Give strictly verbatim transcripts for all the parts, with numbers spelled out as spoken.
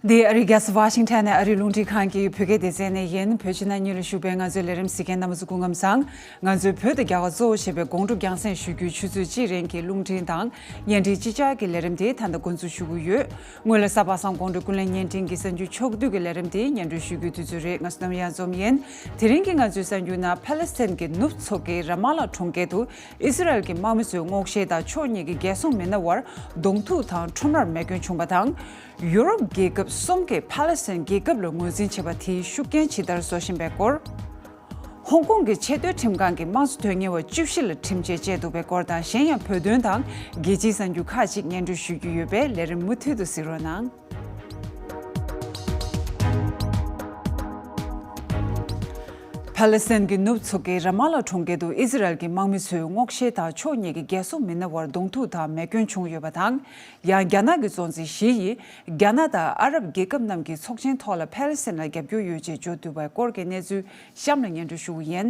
འདི་ཨ་རིའི་རྒྱལ་ས་ཝ་ཤིང་ཊོན་ནས་ཨ་རིའི་རླུང་འཕྲིན་ཁང་གི་བོད་སྐད་སྡེ་ཚན་ནས་ཡིན། བོད་ཕྱི་ནང་གཉིས་ལ་བཞུགས་པའི་ང་ཚོའི་ལས་རིམ་གཟིགས་མཁན་རྣམ་པ་ཚོ་སྐུ་ཁམས་བཟང་། ང་ཚོའི་བོད་དང་རྒྱ་གར་གཙོ་བོ་བྱས་པའི་སྒོམ་སྒྲུབ་རྒྱང་སྲིང་ཞུ་རྒྱུའི་ཆུ་ཚོད་གཅིག་རིང་གི་རླུང་འཕྲིན་དང་བརྙན་འཕྲིན་གཅིག་ཆར་གྱི་ལས་རིམ་དེ་ད་ལྟ་འགོ་འཛུགས་ཞུ་གི་ཡོད། སྔོན་ལ་གཟའ་པ་སངས་དགོང་དྲོ་ཀུན་གླེང་བརྙན་འཕྲིན་གྱི་གསར་འགྱུར་ཕྱོགས་བསྡུས་ཀྱི་ལས་རིམ་དེ་སྙན་སྒྲོན་ཞུ་རྒྱུའི་དུས་ཚོད་རེད། ང་བསོད་ནམས་གཡང་འཛོམས་ཡིན། དེ་རིང་གི་ང་ཚོའི་གསར་འགྱུར་ནང་ཕཱ་ལེ་སི་ཐན་གྱི་ནུབ་མཚོ་ཁའི་ར་མ་ལ་གྲོང་ཁྱེར་དུ་ཨི་སི་རལ་གྱི་དམག་མི་ཚོའི་སྔོག་བཤེར་དང་ཕྱོགས་གཉིས་ཀྱི་རྒྱལ་སྲུང་མི་སྣ་བར་གདོང་ཐུག་དང་ཁྲོམ་རར་མེ་སྐྱོན་བྱུང་བ་དང་། ཡུ་རོབ་རྒྱལ་ཁབ་གསུམ་གྱིས་ཕཱ་ལེ་སི་ཐན་རྒྱལ་ཁབ་ལ་ངོས་འཛིན་བྱེད་པ་དེའི་ཤུགས་རྐྱེན་ཇི་ལྟར་བཟོ་བཞིན་པའི་སྐོར། ཧོང་ཀོང་གི་ཆེས་མཐོའི་ཁྲིམས་ཁང་གིས་དམངས་གཙོ་དོན་གཉེར་བ་བཅུ་བཞི་ལ་ཁྲིམས་ཆད་བཅད་འདུག་པའི་སྐོར་དང་། གཞན་ཡང་བོད་དོན་དང་རྒྱལ་སྤྱིའི་གསར་འགྱུར་ཁག་ཅིག་སྙན་སྒྲོན་ཞུ་རྒྱུ་ཡོད་པས་ལས་རིམ་མུ་མཐུད་དུ་གཟིགས་རོགས་གནང་། ཕཱ་ལེ་སི་ཐན་གྱི་ནུབ་མཚོ་ཁའི་ར་མ་ལ་གྲོང་ཁྱེར་དུ་ཨི་སི་རལ་གྱི་དམག་མི་ཚོའི་སྔོག་བཤེར་དང་ཕྱོགས་གཉིས་ཀྱི་རྒྱལ་སྲུང་མི་སྣ་བར་གདོང་ཐུག་དང་མེ་སྐྱོན་བྱུང་ཡོད་པ་དང་། ཡང་རྒྱ་ནག་གི་གཙོ་འཛིན་ཞི་ཡིས་རྒྱ་ནག་དང་ཨ་རབ་རྒྱལ་ཁབ་རྣམས་ཀྱི་ཚོགས་ཆེན་ཐོག་ལ་ཕཱ་ལེ་སི་ཐན་ལ་རྒྱབ་སྐྱོར་ཡོད་ཅེས་བརྗོད་འདུག་པའི་སྐོར་གྱི་གནས་ཚུལ་གཤམ་ལ་སྙན་སྒྲོན་ཞུ་གི་ཡིན།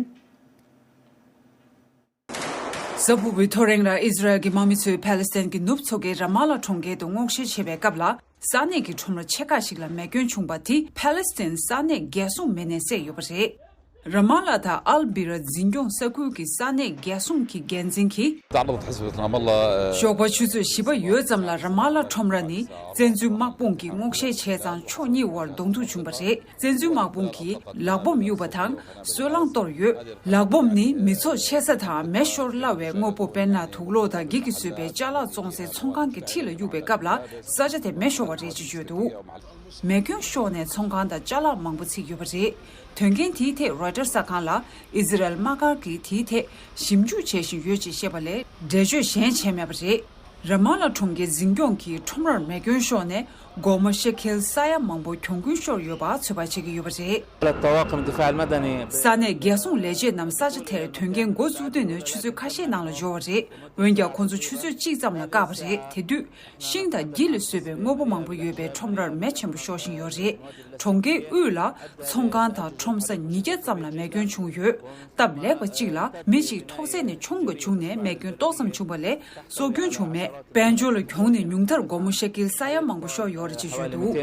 གཟའ་ཕུར་བུའི་ཐོ་རེངས་ལ་ཨི་སི་རལ་གྱི་དམག་མི་ཚོས་ཕཱ་ལེ་སི་ཐན་གྱི་ནུབ་མཚོ་ཁའི་ར་མ་ལ་གྲོང་ཁྱེར་དུ་སྔོག་བཤེར་བྱེད་པའི་སྐབས་ལ། ས་གནས་ཀྱི་ཁྲོམ་ར་ཆེ་ཁག་ཞིག་ལ་མེ་སྐྱོན་བྱུང་བ་དེ་ཕཱ་ལེ་སི་ཐན་ས་གནས་རྒྱལ་སྲུང་མི་སྣས་བསད་ཡོད་པ་རེད། ར་མ་ལ་དང་ཨལ་བི་ར་འཛིན་སྐྱོང་ས་ཁུལ་གྱི་ས་གནས་རྒྱལ་སྲུང་གི་འགན་འཛིན་གྱིས། تعمل حسب رام الله ཞོགས་པ་ཆུ་ཚོད་བཞི་པ་ཡོལ་ཙམ་ལ་ར་མ་ལ་ཁྲོམ་ར་ནི་བཙན་འཛུལ་དམག་དཔུང་གིས་སྔོག་བཤེར་བྱས་ཙང་ཕྱོགས་གཉིས་བར་གདོང་ཐུག་བྱུང་བ་རེད། བཙན་འཛུལ་དམག་དཔུང་གིས་ལག་སྦོམ་གཡུགས་པ་དང་སོལ་རླངས་གཏོར་ཡོད། ལག་སྦོམ་ནི་མི་ཚོགས་ཆེ་ས་དང་མེ་ཤོར་སླ་བའི་དངོས་པོ། དཔེར་ན་དུག་ལོག་དང་འགྱིག་གིས་བཟོས་པའི་ཅ་ལག་བཙོང་སའི་ཚོང་ཁང་གི་འཁྲིས་ལ་གཡུགས་པའི་སྐབས་ལ་ས་ཆ་དེ་མེ་ཤོར་བ་རེད་ཅེས་བརྗོད་འདུག་མེ་སྐྱོན་ཤོར་ནས་ཚོང་ཁང་དང་ཅ་ལག་མང་པོ་ཚིག་ཡོད་པ་རེད། དོན་རྐྱེན་དེའི་ཐད་རོའི་ཊར་གསར་ཁང་ལ་ཨི་ཟི་རལ་དམག་སྒར་གྱིས་དེའི་ཐད་ཞིབ་འཇུག་བྱེད་བཞིན་ཡོད་ཅེས་བཤད་པ་ལས་འགྲེལ་བརྗོད་གཞན་བྱས་མེད་པ་རེད། ར་མ་ལ་གྲོང་ཁྱེར་འཛིན་སྐྱོང་གིས་ཁྲོམ་རར་མེ་སྐྱོན་ཤོར་ནས་སྒོར་མོ་ཤེ་ཁེལ་ས་ཡ་མང་པོ་གྱོང་གུན་ཤོར་ཡོད་པ་ཚོད་དཔག་བྱེད་ཀྱི་ཡོད་པ་རེད། الطواقم الدفاع المدني ས་གནས་རྒྱལ་སྲུང་ལས་བྱེད་རྣམས་ས་ཆ་དེར་དོན་རྐྱེན་འགོ་བཙུགས་དུས་ནས་ཆུ་ཚོད་ཁ་ཤས་ནང་ལ་འབྱོར་བ་རེད། འོན་ཀྱང་ཁོང་ཚོ་ཆུ་ཚོད་གཅིག་ཙམ་ལ་བཀག་པ་རེད། དེ་དུས་ཤིང་དང་གྱི་ལས་བཟོས་པའི་དངོས་པོ་མང་པོ་ཡོད་པའི་ཁྲོམ་རར་མེ་ཆེན་པོ་ཤོར་བཞིན་ཡོད་རེད། གྲོང་ཁྱེར་དབུས་ལ་ཚོང་ཁང་དང་ཁྲོམ་ས་ཉིས་བརྒྱ་ཙམ་ལ་མེ་སྐྱོན་བྱུང་ཡོད། སྟབས་ལེགས་པ་གཅིག་ལ་མི་གཅིག་ཐོག་བརྩེགས་ནས་མཆོང་དགོས་བྱུང་ནས་མེ་སྐྱོན་ཏོག་ཙམ་བྱུང་བ་ལས་སྲོག་སྐྱོན་བྱུང་མེད། དཔལ་འབྱོར་ལ་གྱོང་ནི་ཉུང་མཐར་སྒོར་མོ་ཤེ་ཀེལ་ས་ཡ་མང་པོ་ཤོར་ཡོད་རེད་ཅེས་བརྗོད་འདུག་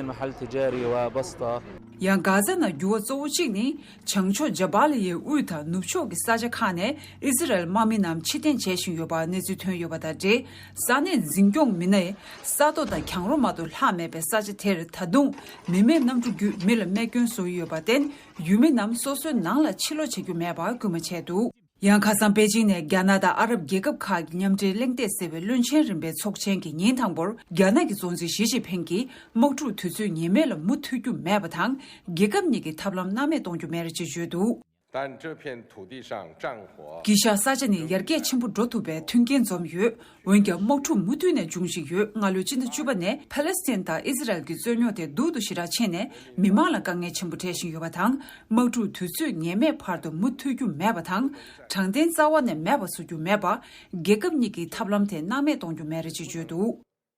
ཡང་གྷ་ཛ་ནང་འགྱུར་བ་གཙོ་བོ་གཅིག་ནི་བྱང་ཕྱོགས་ཇ་བཱ་ལི་ཡའི་དབུས་དང་ནུབ་ཕྱོགས་ཀྱི་ས་ཆ་ཁག་ནས་ཨི་ཟི་རལ་དམག་མི་རྣམས་ཕྱིར་འཐེན་བྱེད་བཞིན་ཡོད་པ་གནས་ཚུལ་ཐོན་ཡོད་པ་དང་འབྲེལ། ས་གནས་འཛིན་སྐྱོང་མི་སྣས་ས་རྡོ་དང་གྱང་རོ་མ་གཏོགས་ལྷག་མེད་པའི་ས་ཆ་དེར་ད་དུང་མི་མེད་གནམ་གྲུ་བརྒྱུད་མི་ལ་རྨས་སྐྱོན་བཟོ་ཡི་ཡོད་པར་བརྟེན། ཡུལ་མི་རྣམས་སོ་སོའི་ནང་ལ་ཕྱིར་ལོག་བྱེད་རྒྱུ་མེད་པར་སྐུལ་མ་བྱས་འདུག་ཡང་ཁ་སང་པེ་ཅིང་ནས་རྒྱ་ནག་དང་ཨ་རབ་རྒྱལ་ཁབ་ཁག་གི་མཉམ་འབྲེལ་གླེང་སྟེགས་ཟེར་བའི་བློན་ཆེན་རིམ་པའི་ཚོགས་ཆེན་གྱི་ཉིན་དང་པོར་རྒྱ་ནག་གི་གཙོ་འཛིན་ཞི་ཅིན་ཕིང་གིས་དམག་འཁྲུག་དུས་ཚོད་ངེས་མེད་ལ་མུ་མཐུད་རྒྱུ་མེད་པ་དང་། རྒྱལ་ཁབ་གཉིས་ཀྱི་ཐབས་ལམ་སྣང་མེད་གཏོང་རྒྱུ་མེད་རེད་ཅེས་བརྗོད་འདུག 但这片土地上战火 དཀྱིལ་ཤར་ས་ཆ་ནི་ཡར་རྒྱས་ཆེན་པོ་འགྲོ་ཐུབ་པའི་མཐུན་རྐྱེན་འཛོམས་ཡོད། འོན་ཀྱང་དམག་འཁྲུག་མུ་མཐུད་ནས་འབྱུང་བཞིན་ཡོད། སྔ་ལོའི་སྤྱི་ཟླ་བཅུ་པ་ནས་ཕཱ་ལེ་སི་ཐན་དང་ཨི་ཟི་རལ་གྱི་རྩོད་རྙོག་དེ་སྡུག་ཏུ་ཞེ་དྲག་ཕྱིན་ནས་མི་མང་ལ་དཀའ་ངལ་ཆེན་པོ་འཕྲད་བཞིན་ཡོད་པ་དང་། དམག་འཁྲུག་དུས་ཚོད་ངེས་མེད་བར་དུ་མུ་མཐུད་རྒྱུ་མེད་པ་དང་། དྲང་བདེན་རྩ་བ་ནས་མེད་པ་བཟོ་རྒྱུ་མེད་པར། རྒྱལ་ཁབ་གཉིས་ཀྱི་ཐབས་ལམ་དེ་སྣང་མེད་གཏོང་རྒྱུ་མེད་རེད་ཅེས་བརྗོད་འདུག་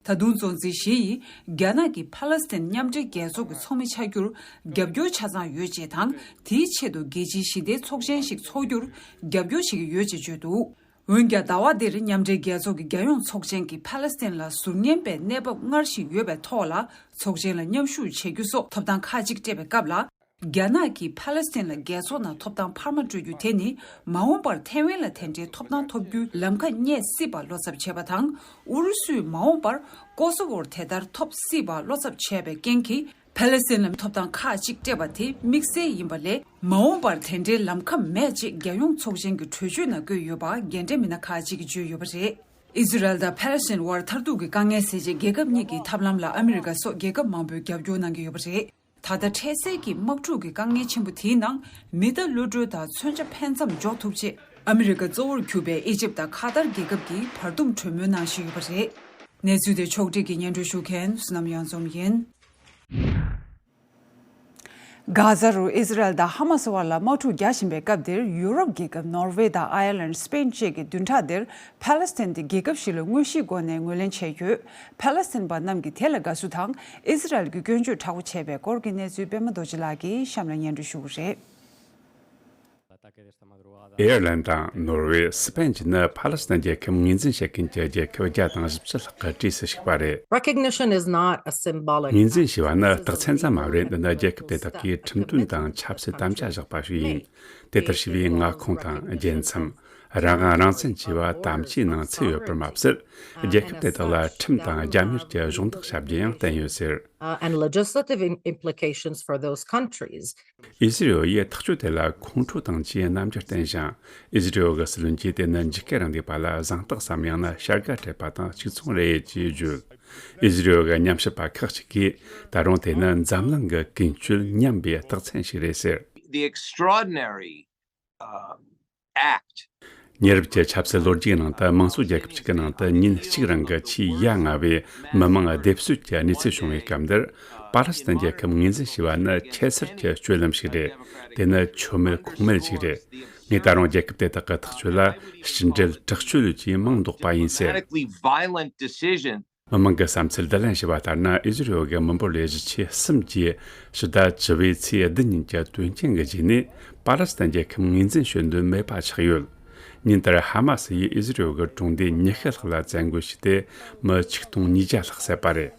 ད་དུང་གཙོ་འཛིན་ཞི་ཡིས་རྒྱ་ནག་གིས་ཕཱ་ལེ་སི་ཐན་མཉམ་འབྲེལ་རྒྱལ་ཚོགས་ཀྱི་ཚོགས་མི་ཆགས་རྒྱུར་རྒྱབ་སྐྱོར་ཆ་ཚང་ཡོད་ཅེས་དང་། དེའི་ཆེད་དུ་རྒྱལ་སྤྱིའི་ཞི་བདེའི་ཚོགས་ཆེན་ཞིག་འཚོགས་རྒྱུར་རྒྱབ་སྐྱོར་བྱེད་ཀྱི་ཡོད་ཅེས་བརྗོད་འདུག་འོན་ཀྱང་ཟླ་བ་འདིར་མཉམ་འབྲེལ་རྒྱལ་ཚོགས་ཀྱི་རྒྱལ་ཡོངས་ཚོགས་ཆེན་གྱིས་ཕཱ་ལེ་སི་ཐན་ལ་ཟུར་ཉན་པའི་གནས་བབ་སྔར་བཞིན་ཡོད་པའི་ཐོག་ལ་ཚོགས་ཆེན་ལ་མཉམ་ཞུགས་བྱེད་རྒྱུ་སོགས་ཐོབ་ཐང་ཁག་ཅིག་སྤྲད་པའི་སྐབས་ལ། རྒྱ་ནག་གིས་ཕཱ་ལེ་སི་ཐན་ལ་རྒྱལ་ཚོགས་ནང་ཐོབ་ཐང་འཕར་མ་སྤྲོད་རྒྱུ་དེ་ནི་མ་འོངས་པར་ཐའེ་ཝན་ལ་དེ་འདྲའི་ཐོབ་ཐང་ཐོབ་རྒྱུའི་ལམ་ཁ་རྙེད་སྲིད་པ་བློ་འཚབ་བྱས་པ་དང་། ཨུ་རུ་སུས་མ་འོངས་པར་ཀོ་སོ་ཝོར་དེ་ལྟར་ཐོབ་སྲིད་པ་བློ་འཚབ་བྱས་པའི་རྐྱེན་གྱིས། ཕཱ་ལེ་སི་ཐན་ལ་ཐོབ་ཐང་ཁག་ཅིག་སྤྲད་པ་དེ་དམིགས་བསལ་ཡིན་པ་ལས། མ་འོངས་པར་དེ་འདྲའི་ལམ་ཁ་མེད་ཅེས་རྒྱལ་ཡོངས་ཚོགས་ཆེན་གྱི་གྲོས་ཆོད་ནང་བཀོད་ཡོད་པ་འགན་འཁྲི་མི་སྣ་ཁག་ཅིག་གིས་བརྗོད་ཡོད་པ་རེད། ཨི་ཟི་རལ་དང་ཕཱ་ལེ་སི་ཐན་དབར་མཐར་ཐུག་གི་དཀའ་ངལ་སེལ་ཆེད་རྒྱལ་ཁབ་གཉིས་ཀྱི་ཐབས་ལམ་ལ་ཨ་མི་རི་ཀ་སོགས་རྒྱལ་ཁབ་མང་པོས་རྒྱབ་སྐྱོར་གནང་གི་ཡོད་པ་རེད། ད་ལྟ་འཕྲལ་སེལ་གྱི་དམག་འཁྲུག་གི་དཀའ་ངལ་ཆེན་པོ་དེའི་ནང་མི་རྟ་གློད་གྲོལ་དང་མཚོན་ཆ་འཕེན་མཚམས་འཇོག་ཐུབ་ཆེད་ཨ་མི་རི་ཀ་གཙོ་བོར་གྱུར་པའི་ཨི་ཇིབ་དང་ཁ་ཏར་རྒྱལ་ཁབ་ཀྱིས་བར་འདུམ་གྲོས་མོལ་གནང་བཞིན་ཡོད་པ་རེད། གནས་ཚུལ་དེ་ཕྱོགས་སྒྲིག་གིས་སྙན་སྒྲོན་ཞུ་མཁན་བསོད་ནམས་གཡང་འཛོམས་ཡིན། གྷ་ཛ་རུ་ཨི་ཟི་རལ་དང་ཧ་མ་སི་དབར་ལ་དམག་འཁྲུག་རྒྱག་བཞིན་པའི་སྐབས་འདིར་ཡུ་རོབ་རྒྱལ་ཁབ་ནོར་ཝེ་དང་ཨའེ་ལན། སྤེན་བཅས་ཀྱི་བདུན་ཕྲག་འདིར་ཕཱ་ལེ་སི་ཐན་དེ་རྒྱལ་ཁབ་ཞིག་ལ་དངོས་གཞིའི་སྒོ་ནས་ངོས་ལེན་བྱས་ཡོད། ཕཱ་ལེ་སི་ཐན་པ་རྣམས་ཀྱིས་དེ་ལ་དགའ་བསུ་དང་ཨི་ཟི་རལ་གྱི་སྐྱོན་བརྗོད་མཁྲེགས་པོ་བྱས་པའི་སྐོར་གྱི་གནས་ཚུལ་པད་མ་རྡོ་རྗེ་ལགས་ཀྱིས་གཤམ་ལ་སྙན་སྒྲོན་ཞུ་གི་རེད། ཨེར་ལན་དང་ནོར་ཝེ། སི་པན་བཅས་ནི་ཕ་ལེ་སི་ཐན་རྒྱལ་ཁབ་ངོས་འཛིན་བྱེད་མཁན་གྱི་རྒྱལ་ཁབ་བརྒྱ་དང་བཞི་བཅུ་ལྷག་གི་གྲས་སུ་ཞུགས་པ་རེད། Recognition is not a symbolic act. ངོས་འཛིན་ཞུས་པ་ནི་རྟགས་མཚན་ཙམ་མ་རེད། འདི་ནི་རྒྱལ་ཁབ་དེ་དག་གིས་ཁྲིམས་དོན་དང་ཆབ་སྲིད་དམ་བཅའ་བཞག་པ་ཞིག་ཡིན། དེ་ལྟར་ཞུས་པའི་མངའ་ཁོངས་དང་རྒྱལ་མཚམས། རང་དབང་རང་བཙན་བཅས་པ་དམ་བཅའི་ནང་ཚུད་ཡོད་པར་མ་ཟད། རྒྱལ་ཁབ་དེ་དག་ལ་ཁྲིམས་དང་རྒྱབ་གཉེར་གྱི་གཞོགས་འདེགས་བྱ་རྒྱུ་ཡང་བསྟན་ཡོད་ཟེར། Uh, and legislative im- implications for those countries. ཨི་ཟི་རི་ཡོ་ཡིས་ཐག་གཅོད་དེ་ལ་ཁོང་ཁྲོ་དང་བཅས་རྣམ་འགྱུར་བསྟན་ཞིང་། ཨི་ཟི་རི་ཡོ་གི་སྲིད་བློན་གྱིས་དེ་ནི་འཇིགས་སྐུལ་རིང་ལུགས་པ་ལ་གཟེངས་རྟགས་སམ། ཡང་ན་བྱ་དགའ་སྤྲད་པ་དང་གཅིག་མཚུངས་རེད་ཅེས་བརྗོད། ཨི་ཟི་རི་ཡོ་གི་ཉམས་ཞིབ་པ་ཁག་ཅིག་གིས་ད་རུང་དེ་ནི་འཛམ་གླིང་གི་ཀུན་སྤྱོད་ཉམས་པའི་རྟགས་མཚན་ཞིག་རེད་ཟེར། The extraordinary, um, act. ཉེ་རབས་ཀྱི་ཆབ་སྲིད་ལོ་རྒྱུས་ནང་དུ་དམངས་གཙོ་རྒྱལ་ཁབ་ཅིག་གི་ནང་དུ་ཉིན་གཅིག་རིང་གི་ཆེས་ཡ་ང་བའི་མི་མང་སྡེབ་གསོད་ཀྱི་གནས་ཚུལ་བྱུང་བའི་སྐབས་འདིར། ཕཱ་ལེ་སི་ཐན་རྒྱལ་ཁབ་ངོས་འཛིན་བྱས་པ་ནི་ཁྱད་མཚར་གྱི་སྤྱོད་ལམ་ཞིག་རེད། དེ་ནི་ཆོ་མེད་ཁུངས་མེད་ཅིག་རེད། ངས་ད་རུང་རྒྱལ་ཁབ་དེ་དག་གི་ཐག་གཅོད་ལ་ཕྱི་འབྲེལ་དྲག་སྤྱོད་ཀྱི་མིང་འདོགས་པ་ཡིན་ཟེར། Dramatically violent decision. མི་མང་གི་བསམ་ཚུལ་བསྡུ་ལེན་བྱས་པ་ལྟར་ན། ཨི་ཟི་རི་ཡོ་གི་མི་འབོར་ལས་གཞི་ཆེ་གསུམ་གྱིས་ཕྱི་ཟླ་བཅུ་པའི་ཚེས་བདུན་ཉིན་གྱི་དོན་རྐྱེན་གྱི་རྗེས་ནས་ཕཱ་ལེ་སི་ཐན་རྒྱལ་ཁབ་ངོས་འཛིན་ཞུ་འདོད་མེད་པ་ཆགས་ཡོད། ཉིན་ལྟར་ཧ་མ་སི་ཡིས་ཨི་ཟི་རི་ཡོ་གི་གྲོང་སྡེ་ཉི་ཤུ་ལྷག་ལ་བཙན་རྒོལ་བྱས་ཏེ། མི་ཆིག་སྟོང་ཉིས་བརྒྱ་ལྷག་བསད་པ་རེད།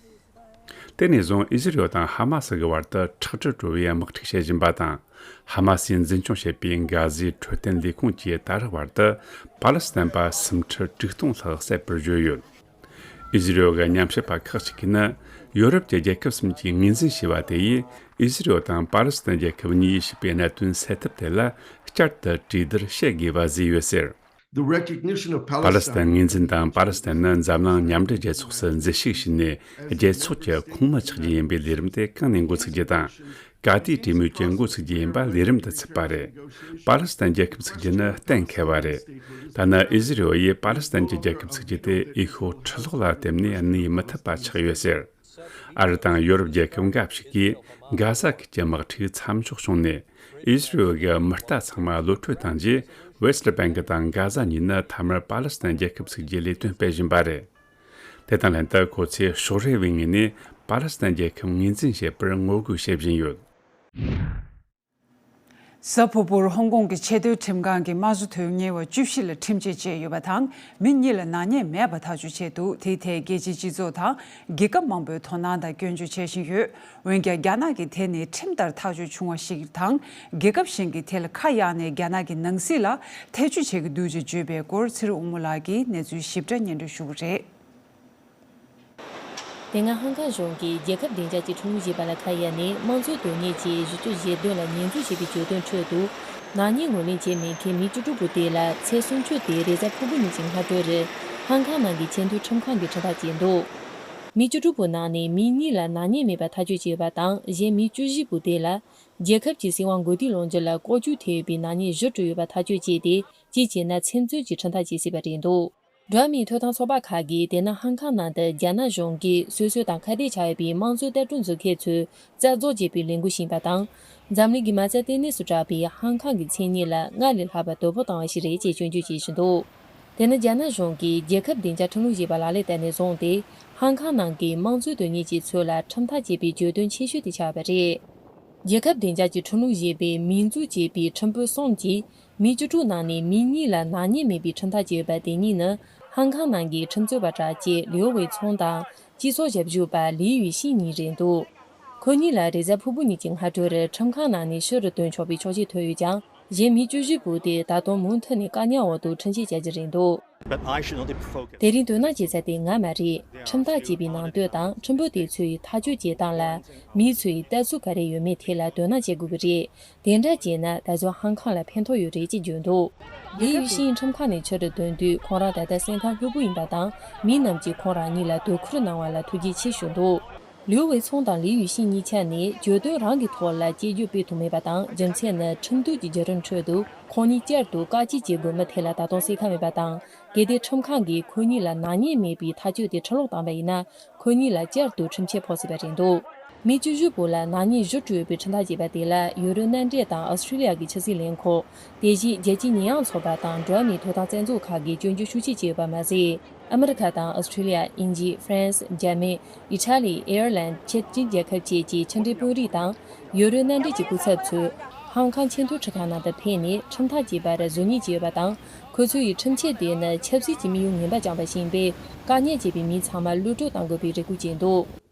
དེ་ནས་བཟུང་ཨི་ཟི་རི་ཡོ་དང་ཧ་མ་སི་གི་བར་དུ་ཁྲག་དྲི་བྲོ་བའི་དམག་འཁྲུག་བྱེད་བཞིན་པ་དང་། ཧ་མ་སིས་འཛིན་སྐྱོང་བྱེད་པའི་གྷ་ཟའི་འཕྲོད་བསྟེན་ལས་ཁུངས་ཀྱིས་ད་རག་བར་དུ་ཕཱ་ལེ་སི་ཐན་པ་སུམ་ཁྲི་དྲུག་སྟོང་ལྷག་བསད་པར་བརྗོད་ཡོད། ཨི་ཟི་རི་ཡོ་གི་ཉམས་ཞིབ་པ་ཁག་ཅིག་གིས་ནི། ཡོ་རོབ་ཀྱི་རྒྱལ་ཁབ་གསུམ་གྱིས་ངོས་འཛིན་བྱས་པ་དེ་ཡིས། ཨི་ཟི་རི་ཡོ་དང་ཕཱ་ལེ་སི་ཐན་རྒྱལ་ཁབ་གཉིས་ཞེས་པའི་གནད་དོན་སེལ་ཐབས་དེ་ལ་བསྐྱར་དུ་གྲོས་བསྡུར་བྱེད་དགོས་པ་བཟོས་ཡོད་ཟེར། The recognition of Palestine. ཕཱ་ལེ་སི་ཐན་ངོས་འཛིན་དང་ཕཱ་ལེ་སི་ཐན་ནི་འཛམ་གླིང་མཉམ་འབྲེལ་རྒྱལ་ཚོགས་སུ་འཛུལ་ཞུགས་བྱས་ནས། རྒྱལ་ཚོགས་ཀྱི་ཁོངས་མི་ཆགས་རྒྱུ་ཡིན་པའི་ལས་རིམ་དེ་གང་ནས་འགོ་ཚུགས་རྒྱུ་དང་། ག་དུས་གྲོས་མོལ་གྱི་འགོ་ཚུགས་རྒྱུ་ཡིན་པ་ལས་རིམ་དུ་ཚུད་པ་རེད། ཕཱ་ལེ་སི་ཐན་རྒྱལ་ཁབ་ཚུགས་རྒྱུ་ནི་གཏན་འཁེལ་བ་རེད། ཐ་ན་ཨི་ཟི་རི་ཡོ་ཡིས་ཕཱ་ལེ་སི་ཐན་གྱི་རྒྱལ་ཁབ་ཚུགས་རྒྱུ་དེ་འོས་ཤོག་ཁྲི་ལོག་ལ་བརྟེན་ནས་གནས་མི་ཐུབ་པ་ཆགས་ཡོད་ཟེར། ཨ་རི་དང་ཡོ་རོབ་རྒྱལ་ཁབ་འགའ་ཞིག་གིས་གྷ་ཟ་ཁུལ་གྱི་དམག་འཁྲུག་མཚམས་འཇོག་བྱུང་ནས། ཨི་ཟི་རི་ཡོལ་གྱི་མི་རྟ་ཚང་མ་གློད་བཀྲོལ་བཏང་རྗེས། ཝེ་སྟི་བྷེང་ཀི་དང་གྷ་ཟ་གཉིས་ནི་མཐའ་མར་པ་ལི་སི་ཐན་རྒྱལ་ཁབ་བཙུགས་རྒྱུའི་ལས་དོན་སྤེལ་བཞིན་པ་རེད། དེ་དང་ལྷན་དུ་ཁོ་ཚོས་ཕྱོགས་རེ་བའི་ངོས་ནས་པ་ལི་སི་ཐན་རྒྱལ་ཁབ་ངོས་འཛིན་བྱེད་པར་ངོ་རྒོལ་བྱེད་བཞིན་ཡོད། གཟའ་ཕུར་བུར་ཧོང་ཀོང་གི་ཆེས་མཐོའི་ཁྲིམས་ཁང་གིས་དམངས་གཙོ་དོན་གཉེར་བ་བཅུ་བཞི་ལ་ཁྲིམས་ཆད་བཅད་ཡོད་པ་དང་། མི་གཉིས་ལ་ནག་ཉེས་མེད་པ་ཐག་གཅོད་བྱས་འདུག་དེའི་ཐད་རྒྱལ་སྤྱིའི་སྤྱི་ཚོགས་དང་རྒྱལ་ཁབ་མང་པོས་དོ་སྣང་དང་སྐྱོན་བརྗོད་བྱེད་བཞིན་ཡོད། འོན་ཀྱང་རྒྱ་ནག་གིས་དེ་ནི་ཁྲིམས་ལྟར་ཐག་གཅོད་བྱུང་བ་ཞིག་དང་། རྒྱལ་ཁབ་གཞན་གྱིས་དེ་ལ་ཁ་གཡར་ནས་རྒྱ་ནག་གི་ནང་སྲིད་ལ་ཐེ་བྱུས་བྱེད་ཀྱི་འདུག་ཅེས་བརྗོད་པའི་སྐོར་ཚེ་རིང་དབང་མོ་ལགས་ཀྱིས་གནས་ཚུལ་ཞིབ་ཕྲ་སྙན་སྒྲོན་ཞུ་གི་རེད། དེ་སྔ་ཧང་ཀང་གཞུང་གིས་རྒྱལ་ཁབ་བདེ་འཇགས་ཀྱི་ཁྲིམས་ལུགས་ཞེས་པ་ལ་ཁ་གཡར་ནས། དམངས་གཙོའི་དོན་གཉེར་ཆེད་གཞི་བཅུ་ཞེ་བདུན་ལ་ཉེས་འཛུགས་བྱས་པའི་བརྗོད་དོན་ཁྲོད་དུ། ནག་ཉེས་ངོས་ལེན་བྱས་མེད་མཁན་མི་བཅུ་དྲུག་པོ་དེ་ལ་ཚེ་སུམ་ཅུ་དེ་རེས་གཟའ་ཕུར་བུ་ཉིན་གྱི་སྔ་དྲོ་རུ་ཧང་ཀང་ནང་གི་ཆེས་མཐོའི་ཁྲིམས་ཁང་གིས་ཁྲིམས་ཐག་བཅད་འདུག་མི་བཅུ་དྲུག་པོ་ནང་ནས་མི་གཉིས་ལ་ནག་ཉེས་མེད་པ་ཐག་གཅོད་བྱས་ཡོད་པ་དང་། གཞན་མི་བཅུ་བཞི་པོ་དེ་ལ་རྒྱལ་ཁབ་ཀྱི་སྲིད་དབང་གོ་སྒྲིག་ལོངས་སྤྱོད་ལ་ལྐོག་ཇུས་ཐེབས་ཡོད་པའི་ནག་ཉེས་བཞི་བཀྲམ་ཡོད་པ་ཐག་གཅོད་བྱས་ཏེ། གཅིག་བྱས་ན་ཚེ་བཙོན་གྱི་ཁྲིམས་ཐག་བཅད་སྲིད་པ་རེད་འདུག་འགྲོ་བ་མིའི་ཐོབ་ཐང་ཚོགས་པ་ཁག་གིས་དེ་ནི་ཧང་ཀང་ནང་དུ་རྒྱ་ནག་གཞུང་གིས་སོ་སོ་དང་ཁ་གཏད་ཆགས་ཡོད་པའི་དམངས་གཙོའི་ལྟ་གྲུབ་འཛུགས་མཁན་ཚོས་རྩ་རྫོགས་བྱས་པའི་ལས་འགུལ་ཞིག་ཡིན་པ་དང་། འཛམ་གླིང་གི་མ་རྩ་ལྟེ་གནས་སུ་གྲགས་པའི་ཧང་ཀང་གི་མཚན་སྙན་ལ་སྔར་ལས་ལྷག་པ་དོ་ཕོག་བཏང་བ་ཞིག་རེད་ཅེས་སྐྱོན་བརྗོད་བྱེད་བཞིན་འདུག་དེ་ནི་རྒྱ་ནག་གཞུང་གིས་རྒྱལ་ཁབ་བདེ་འཇགས་ཁྲིམས་ལུགས་ཞེས་པ་ལག་ལེན་བསྟར་ནས་བཟུང་སྟེ། ཧང་ཀང་ནང་གི་དམངས་གཙོའི་དོན་གཉེར་གྱི་ཚོགས་ལ་ཁྲིམས་ཐག་བཅད་པའི་བརྗོད་དོན་ཆེ་ཤོས་དེ་ཆགས་པ་རེད། རྒྱལ་ཁབ་བདེ་འཇགས་ཀྱི་ཁྲིམས་ལུགས་ཞེས་པའི་མིང་འཛུགས་བྱས་པའི་ཁྲིམས་དཔོན་གསུམ་གྱིས། མི་བཅུ་དྲུག་ནང་ནས་མི་གཉིས་ལ་ནག་ཉེས་མེད་པའི་ཁྲིམས་ཐག་བཅད་ཡོད་པ་དེ་གཉིས་ནི། ཧང་ཀང་ནང་གི་ཁྲིམས་རྩོད་པ་གྲགས་ཅན་ལིའུ་ཝེ་ཚུང་དང་། སྤྱི་ཚོགས་ཞབས་ཞུ་པ་ལི་ཡུས་ཤིན་གཉིས་རེད་འདུག་ཁོ་གཉིས་ལ་རེས་གཟའ་ཕུར་བུ་ཉིན་གྱི་སྔ་དྲོ་རུ་ཁྲིམས་ཁང་ནང་ནས་ཕྱི་རུ་ཐོན་ཆོག་པའི་ཆོག་མཆན་ཐོན་ཡོད་ཀྱང་། གཞན་མི་བཅུ་བཞི་པོ་དེ་ད་དུང་མུ་མཐུད་ནས་བཀག་ཉར་འོག་ཏུ་ཁྲིམས་ཆད་བཅད་ཀྱི་རེད་འདུག But I should not be focused. དེ་རིང་དོ་སྣང་བྱེད་ས་དེ་ང་མ་རེད། ཁྲིམས་ཐག་བཅད་པའི་ནང་དོན་དང་ཁྲིམས་དཔོན་དེ་ཚོས་ཐག་གཅོད་བྱེད་སྟངས་ལ། མི་ཚོས་ལྟ་ཚུལ་ག་རེ་ཡོད་མེད་ཐད་ལ་དོ་སྣང་བྱེད་དགོས་ཀྱི་རེད། དེ་འདྲ་བྱས་ན་ད་གཟོད་ཧང་ཀང་ལ་ཕན་ཐོགས་ཡོད་རེད་ཅེས་བརྗོད་འདུག་ལི་ཡུས་ཤིན་ཁྲིམས་ཁང་ནས་ཕྱི་རུ་ཐོན་དུས། ཁོང་རང་ད་ལྟ་སེམས་ཁམས་ལྷོད་པོ་ཡིན་པ་དང་། མི་རྣམས་ཀྱིས་ཁོང་རང་གཉིས་ལ་དོ་ཁུར་གནང་བ་ལ་ཐུགས་རྗེ་ཆེ་ཞུས་འདུག་ལིའུ་ཝེ་ཚུང་དང་ལི་ཡུས་ཤིན་གཉིས་ཆ་ནི་བརྗོད་དོན་རང་གི་ཐོག་ལ་དཔྱད་བརྗོད་སྤེལ་ཐུབ་མེད་པ་དང་། རྒྱུ་མཚན་ནི་ཁྲིམས་གཏུག་གི་བརྒྱུད་རིམ་ཁྲོད་དུ་ཁོང་གཉིས་བསྐྱར་དུ་བཀག་སྐྱིལ་བྱེད་དགོས་མིན་ཐད་ལ་ད་དུང་གསལ་ཁ་མེད་པ་དང་། གལ་ཏེ་ཁྲིམས་ཁང་གིས་ཁོ་གཉིས་ལ་ནག་ཉེས་མེད་པའི་ཐག་གཅོད་དེ་ཁྲིམས་ལོག་བཏང་པ་ཡིན་ན། ཁོ་གཉིས་ལ་བསྐྱར་དུ་ཁྲིམས་ཆད་ཕོག་སྲིད་པ་རེད་འདུག་མི་བཅུ་བཞི་པོ་ལ་ནག་ཉེས་བཞི་བཀྲམ་ཡོད་པའི་ཁྲིམས་ཐག་བཅད་པ་དེ་ལ་ཡུ་རོབ་མནའ་འབྲེལ་དང་ཨོ་སི་ཁྲི་ལི་ཡ་གི་ཕྱི་སྲིད་ལས་ཁུངས། དེ་བཞིན་རྒྱལ་སྤྱིའི་ཉེས་ཡངས་ཚོགས་པ་དང་འགྲོ་བ་མིའི་ཐོབ་ཐང་རྩ་འཛུགས་ཁག་གིས་སྐྱོན་བརྗོད་ཤུགས་ཆེ་བྱས་ཡོད་པ་མ་ཟད། ཨ་མི་རི་ཁ་དང་ཨོ་སི་ཁྲི་ལི་ཡ། དབྱིན་ཇི། ཧྥ་རན་སི། འཇར་མན། ཨི་ཊ་ལི། ཨེར་ལན། ཆེ་ཅིན་རྒྱལ་ཁབ་བཅས་ཀྱི་ཕྱི་འབྲེལ་དཔོན་རིགས་དང་། ཡུ་རོབ་མནའ་འབྲེལ་གྱི་སྐུ་ཚབ་ཚོས། ཧང་ཁང་ཆེས་མཐོའི་ཁྲིམས་ཁང་ནང་དུ་ཕེབས་ནས་ཁྲིམས་ཐག་བཅད་པར་གཟུ་བརྙན་བཅས་ཡོད་པ་དང་། ཁོ་ཚོ་ཡི་ཁྲིམས་ཆད་དེ་ནི་ཆབ་སྲིད་ཀྱི་དམིགས་ཡུལ་ངན་པ་བཅངས་པ་ཞིག་ཡིན་པས། དཀའ་ཉེན་བཅས་པའི་མི་ཚང་མ་གློད་བཀྲོལ་གཏང་དགོས་པའི་རེ་སྐུལ་བྱས་འདུག་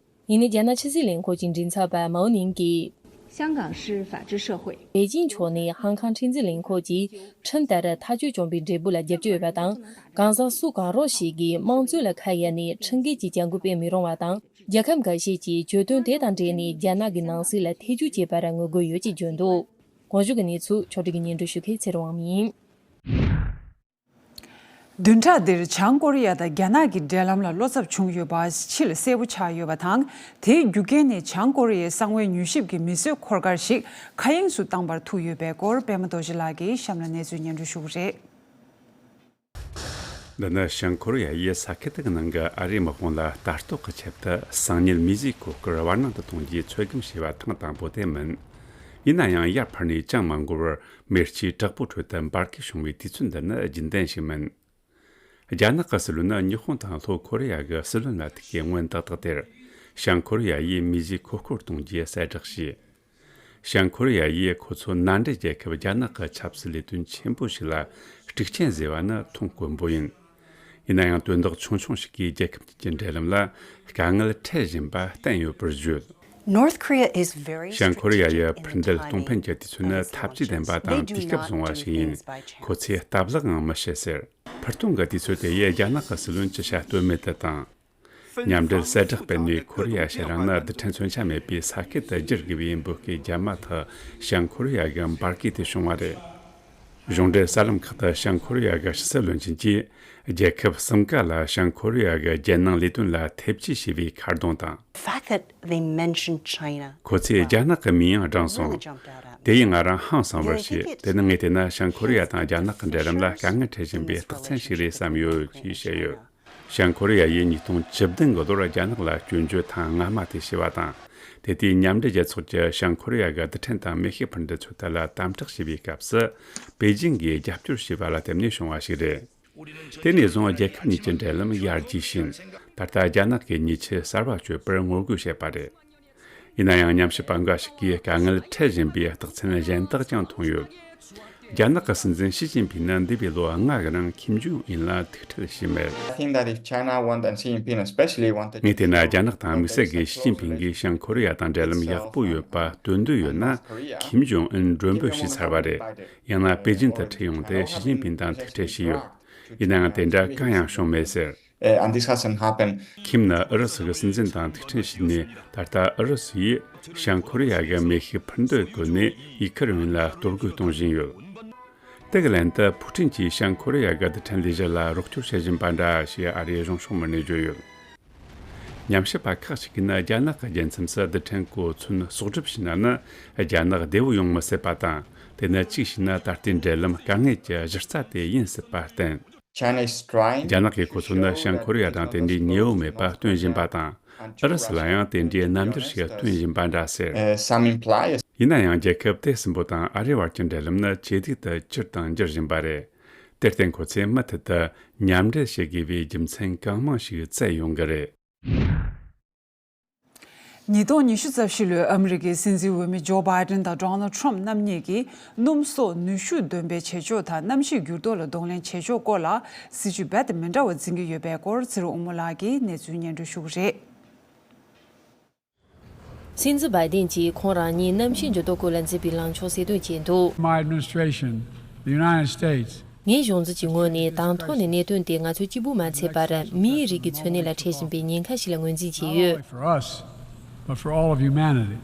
ཡིན་ནའི་རྒྱ་ནག་ཕྱི་སྲིད་ལས་ཁུངས་ཀྱི་མགྲིན་ཚབ་པ་མའོ་ནིང་གིས། 香港是法治社会。 པེ་ཅིང་ཕྱོགས་ནས་ཧང་ཁང་ཁྲིམས་འཛིན་ལས་ཁུངས་ཀྱིས་ཁྲིམས་ལྟར་ཐག་གཅོད་བྱུང་བའི་འབྲས་བུ་ལ་རྒྱབ་སྐྱོར་ཡོད་པ་དང་། གང་ཟག་སུ་གང་རུང་ཞིག་གིས་དམངས་གཙོ་ལ་ཁ་གཡར་ནས་ཁྲིམས་འགལ་གྱི་བྱ་འགུལ་སྤེལ་མི་རུང་བ་དང་། རྒྱལ་ཁབ་འགའ་ཤས་ཀྱིས་གྱོད་དོན་དེ་དང་འབྲེལ་ནས་རྒྱ་ནག་གི་ནང་སྲིད་ལ་ཐེ་ཇུས་བྱེད་པར་ངོ་རྒོལ་ཡོད་ཅེས་བརྗོད་འདུག་གོང་ཞུས་ཀྱི་གནས་ཚུལ་ཕྱོགས་སྒྲིག་གིས་སྙན་སྒྲོན་ཞུ་མཁན་ཚེ་རིང་དབང་མོ་ཡིན། བདུན་ཕྲག་འདིར་བྱང་ཀོ་རི་ཡ་དང་རྒྱ་ནག་གི་འབྲེལ་ལམ་ལ་བློ་འཚབ་བྱུང་ཡོད་པ་ཕྱི་ལ་གསལ་པོ་ཆགས་ཡོད་པ་དང་། དེའི་རྒྱུ་རྐྱེན་ནི་བྱང་ཀོ་རི་ཡའི་གསང་བའི་མྱུལ་ཞིབ་ཀྱི་མི་གསོད་འཁོར་སྐར་ཞིག་མཁའ་དབྱིངས་སུ་བཏང་པར་ཐུག་ཡོད་པའི་སྐོར་པད་མ་རྡོ་རྗེ་ལགས་ཀྱིས་གཤམ་ལ་གནས་ཚུལ་སྙན་སྒྲོན་ཞུ་གི་རེད། འདི་ནི་བྱང་ཀོ་རི་ཡ་ཡིས་ས་ཁུལ་དེ་གི་ནང་གི་ཨ་རིའི་དམག་དཔུང་ལ་ལྟ་རྟོག་གི་ཆེད་དུ་གསང་ཉུལ་མིའི་གཟུགས་འཁོར་སྐར་བར་སྣང་དུ་གཏོང་རྒྱུའི་ཚོད་བགམ་བྱས་པ་ཐེངས་དང་པོ་དེ་མིན། ཡིན་ན་ཡང་ཡར་འཕར་ནས་ཅང་མ་འགོར་བར་མེ་ལྕེའི་བྲག་ཕུག་ཁྲོད་དུ་འབར་གས་བྱུང་བའི་དུས་ཚོད་འདི་ནི་རྒྱུན་ལྡན་ཞིག་མིན། རྒྱ་ནག་གི་སྲིད་བློན་ནི་ཉི་ཧོང་དང་ལྷོ་ཁོ་རེ་ཡ་གི་སྲིད་བློན་ལ་ཐུག་གི་སྔོན་ཏག་ཏག་དེར། བྱང་ཁོ་རེ་ཡ་ཡིས་མིའི་གཟུགས་འཁོར་སྐར་གཏོང་རྒྱུ་གསལ་བསྒྲགས་བྱས། བྱང་ཁོ་རེ་ཡ་ཡིས་ཁོ་ཚོ་མནའ་འབྲེལ་རྒྱལ་ཁབ་རྒྱ་ནག་གི་ཆབ་སྲིད་ལས་དོན་ཆེན་པོ་ཞིག་ལ་དཀྲུག་རྐྱེན་བཟོས་པ་ནི་མཐོང་དཀོན་པོ་ཡིན། ཡིན་ན་ཡང་དོན་དག་ཆུང་ཆུང་ཞིག་གིས་རྒྱལ་ཁབ་གཉིས་ཀྱི་འབྲེལ་ལམ་ལ་དཀའ་ངལ་འཕྲད་བཞིན་པ་བསྟན་ཡོད་པར་བརྗོད། North Korea is very strategic in the Taiwan area. བྱང་ཁོ་རེ་ཡ་ཡི་འཕུར་མདེལ་གཏོང་ཕན་གྱི་དུས་ཚོད་ནི་འཐབ་ཇུས་ལྡན་པ་དང་དུས་སྐབས་བཟུང་བ་ཞིག་ཡིན། ཁོ་ཚོས་སྟབས་ལེགས་ངང་མི་བྱེད་ཟེར། འཕུར་གཏོང་གི་དུས་ཚོད་དེ་ཡིས་རྒྱ་ནག་གི་སྲིད་བློན་ཅི་བྱ་གཏོལ་མེད་དུ་བཏང་། མཉམ་འབྲེལ་གསལ་བསྒྲགས་སྤེལ་ནས་ཁོ་རེ་ཡ་ཕྱེད་རང་ནི་རྡུལ་ཕྲན་མཚོན་ཆ་མེད་པའི་ས་ཁུལ་དུ་བསྒྱུར་དགོས་པའི་འབོད་སྐུལ་བརྒྱབ་མ་ཐག་བྱང་ཁོ་རེ་ཡ་གི་འབར་གས་དེ་བྱུང་བ་རེད། གཞུང་འབྲེལ་གསར་ལམ་ཁག་ཏུ་བྱང་ཁོ་རེ་ཡ་གི་ཕྱི་སྲིད་བློན་ཆེན་གྱིས་རྒྱལ་ཁབ་གསུམ་ཀ་ལ་བྱང་ཁོ་རེ་ཡ་གི་རྒྱལ་ནང་ལས་དོན་ལ་ཐེ་བྱུས་བྱས་པའི་ཁ་རྡུང་དང་། The fact that they mentioned China ཁོ་ཚོས་རྒྱ་ནག་གི་མིང་ཡང་བགྲངས་སོང་། Really jumped out at me. དེ་ཡིས་ང་རང་ཧང་སངས་པར་བྱས། དེ་ནི་ངས་བལྟས་ན་བྱང་ཁོ་རེ་ཡ་དང་རྒྱ་ནག་གི་འབྲེལ་ལམ་ལ་དཀའ་ངལ་འཕྲད་བཞིན་པའི་རྟགས་མཚན་ཞིག་རེད་བསམ་ཡོད་ཅེས་བཤད་ཡོད། བྱང་ཁོ་རེ་ཡ་ཡིས་ཉིས་སྟོང་བཅུ་བདུན་གི་ལོར་རྒྱ་ནག་ལ་སྐྱོན་བརྗོད་ཐེངས་སྔ་མ་དེ་བྱས་པ་དང་། དེ་དུས་མཉམ་འབྲེལ་རྒྱལ་ཚོགས་ཀྱིས་བྱང་ཁོ་རེ་ཡ་གི་རྡུལ་ཕྲན་དང་མེ་ཤུགས་འཕུར་མདེལ་ཚོ་ཐད་ལ་དམ་དྲག་བྱས་པའི་སྐབས་སུ་པེ་ཅིང་གིས་རྒྱབ་སྐྱོར་བྱས་པ་ལ་བརྟེན་ནས་བྱུང་བ་ཞིག་རེད། དེ་ནས་བཟུང་རྒྱལ་ཁབ་གཉིས་ཀྱི་འབྲེལ་ལམ་ཡར་རྒྱས་ཕྱིན། ད་ལྟ་རྒྱ་ནག་གིས་ཉེས་ཆད་གསར་པ་གཅོད་པར་ངོ་རྒོལ་བྱེད་པ་རེད། ཡིན་ན་ཡང་ཉམས་ཞིབ་པ་འགའ་ཞིག་གིས་དཀའ་ངལ་འཕྲད་བཞིན་པའི་རྟགས་མཚན་གཞན་དག་ཀྱང་མཐོང་ཡོད། རྒྱ་ནག་གི་སྲིད་འཛིན་ཞི་ཅིན་ཕིང་ནི་འདས་པའི་ལོ་ལྔ་གི་རིང་ཁིམ་ཇོང་ཨུན་ལ་ཐུག་འཕྲད་བྱས་མེད། I think that if China want and Xi Jinping especially wanted ངས་བལྟས་ན་རྒྱ་ནག་དང་དམིགས་བསལ་གྱིས་ཞི་ཅིན་ཕིང་གིས་བྱང་ཁོ་རེ་ཡ་དང་འབྲེལ་ལམ་ཡག་པོ་ཡོད་པ་སྟོན་འདོད་ཡོད་ན། ཁིམ་ཇོང་ཨུན་མགྲོན་འབོད་བྱས་ཚར་བ་རེད། ཡང་ན་པེ་ཅིན་དུ་ཁྲིད་ཡོང་སྟེ་ཞི་ཅིན་ཕིང་དང་ཐུག་འཕྲད་བྱས་ཡོད། ཡིན་ན་ཡང་དེ་འདྲ་གང་ཡང་བྱུང་མེད་ཟེར། Uh, and this hasn't happened. ཁིམ་ནི་ཨུ་རུ་སུ་གི་སྲིད་འཛིན་དང་ཐུག་འཕྲད་བྱས་ནས། ད་ལྟ་ཨུ་རུ་སུ་ཡིས་བྱང་ཁོ་རེ་ཡ་གི་མེ་ཤུགས་འཕུར་མདེལ་བཀོལ་ནས་ཡུ་ཁུ་རེན་ལ་གཏོར་རྒོལ་གཏོང་བཞིན་ཡོད། དེ་གི་ལན་དུ་ཕུའུ་ཀྲིན་གྱིས་བྱང་ཁོ་རེ་ཡ་གི་རྡུལ་ཕྲན་ལས་གཞི་ལ་རོགས་སྐྱོར་བྱེད་བཞིན་པ་འདྲ་ཞེས་ཨ་རིའི་གཞུང་ཕྱོགས་མི་སྣས་བརྗོད་ཡོད། ཉམས་ཞིབ་པ་ཁག་ཅིག་གིས་ནི་རྒྱ་ནག་གི་རྒྱལ་མཚམས་སུ་རྡུལ་ཕྲན་གོ་མཚོན་གསོག་སྒྲུབ་བྱས་ན་ནི་རྒྱ་ནག་བདེ་བོ་ཡོང་མི་སྲིད་པ་དང་། དེ་ནི་གཅིག་བྱས་ན་ད་ལྟའི་འབྲེལ་ལམ་དཀའ་ངལ་གྱི་གཞི་རྩ་དེ་ཡིན་སྲིད་པ་བསྟན། China is trying རྒྱ་ནག་གིས་ཁོ་ཚོ་ནི་བྱང་ཁོ་རེ་ཡ་དང་དེ་འདྲའི་ཉེ་བོ་མེད་པ་སྟོན་བཞིན་པ་དང་། ཨུ་རུ་སུ་ལ་ཡང་དེ་འདྲའི་རྣམ་འགྱུར་ཞིག་སྟོན་བཞིན་པ་འདྲ་ཟེར། Uh, some imply ཡིན་ན་ཡང་རྒྱལ་ཁབ་དེ་གསུམ་པོ་དང་ཨ་རིའི་བར་གྱི་འབྲེལ་ལམ་ནི་ཇེ་སྡུག་ཏུ་གྱུར་དང་འགྱུར་བཞིན་པ་རེད། དེར་བརྟེན་ཁོ་ཚོས་མུ་མཐུད་དུ་མཉམ་འབྲེལ་བྱེད་དགོས་པའི་རྒྱུ་མཚན་གང་མང་ཞིག་བཙལ་ཡོང་གི་རེད། ཉིས་སྟོང་ཉི་ཤུ་རྩ་བཞི་ལོའི་ཨ་མི་རི་ཀའི་སྲིད་འཛིན་འོས་མི་ཇོ་བྷའི་ཌེན་དང་ཌོ་ནལ་ཌི་ཊརམ་ཕི་རྣམ་གཉིས་ཀྱིས་སྣུམ་སོགས་ནུས་ཤུགས་འདོན་པའི་བྱེད་ཕྱོགས་དང་གནམ་གཤིས་འགྱུར་ལྡོག་ལ་གདོང་ལེན་བྱེད་ཕྱོགས་སྐོར་ལ་སྲིད་ཇུས་རྦད་དེ་མི་འདྲ་བ་འཛིན་གྱི་ཡོད་པའི་སྐོར་ཚེ་རིང་དབང་མོ་ལགས་ཀྱིས་གནས་ཚུལ་སྙན་སྒྲོན་ཞུ་གི་རེད། སྲིད་འཛིན་བྷའི་ཌེན་གྱིས་ཁོང་རང་ཉིད་གནམ་གཤིས་འགྱུར་ལྡོག་སྐོར་ལ་མཛད་པའི་ལངས་ཕྱོགས་གསལ་སྟོན་བྱས་འདུག My administration, the United States, ངའི་གཞུང་འཛིན་གྱི་ངོས་ནས་དང་ཐོག་ནས་གནད་དོན་དེ་ང་ཚོ་གཅིག་པུ་མ་ཚད་པར་མིའི་རིགས་ཀྱི་འཚོ་གནས་ལ་འཕྲད་བཞིན་པའི་ཉེན་ཁ་ཞིག་ལ་ངོས་འཛིན་བྱས་ཡོད། Not only for us, but for all of humanity.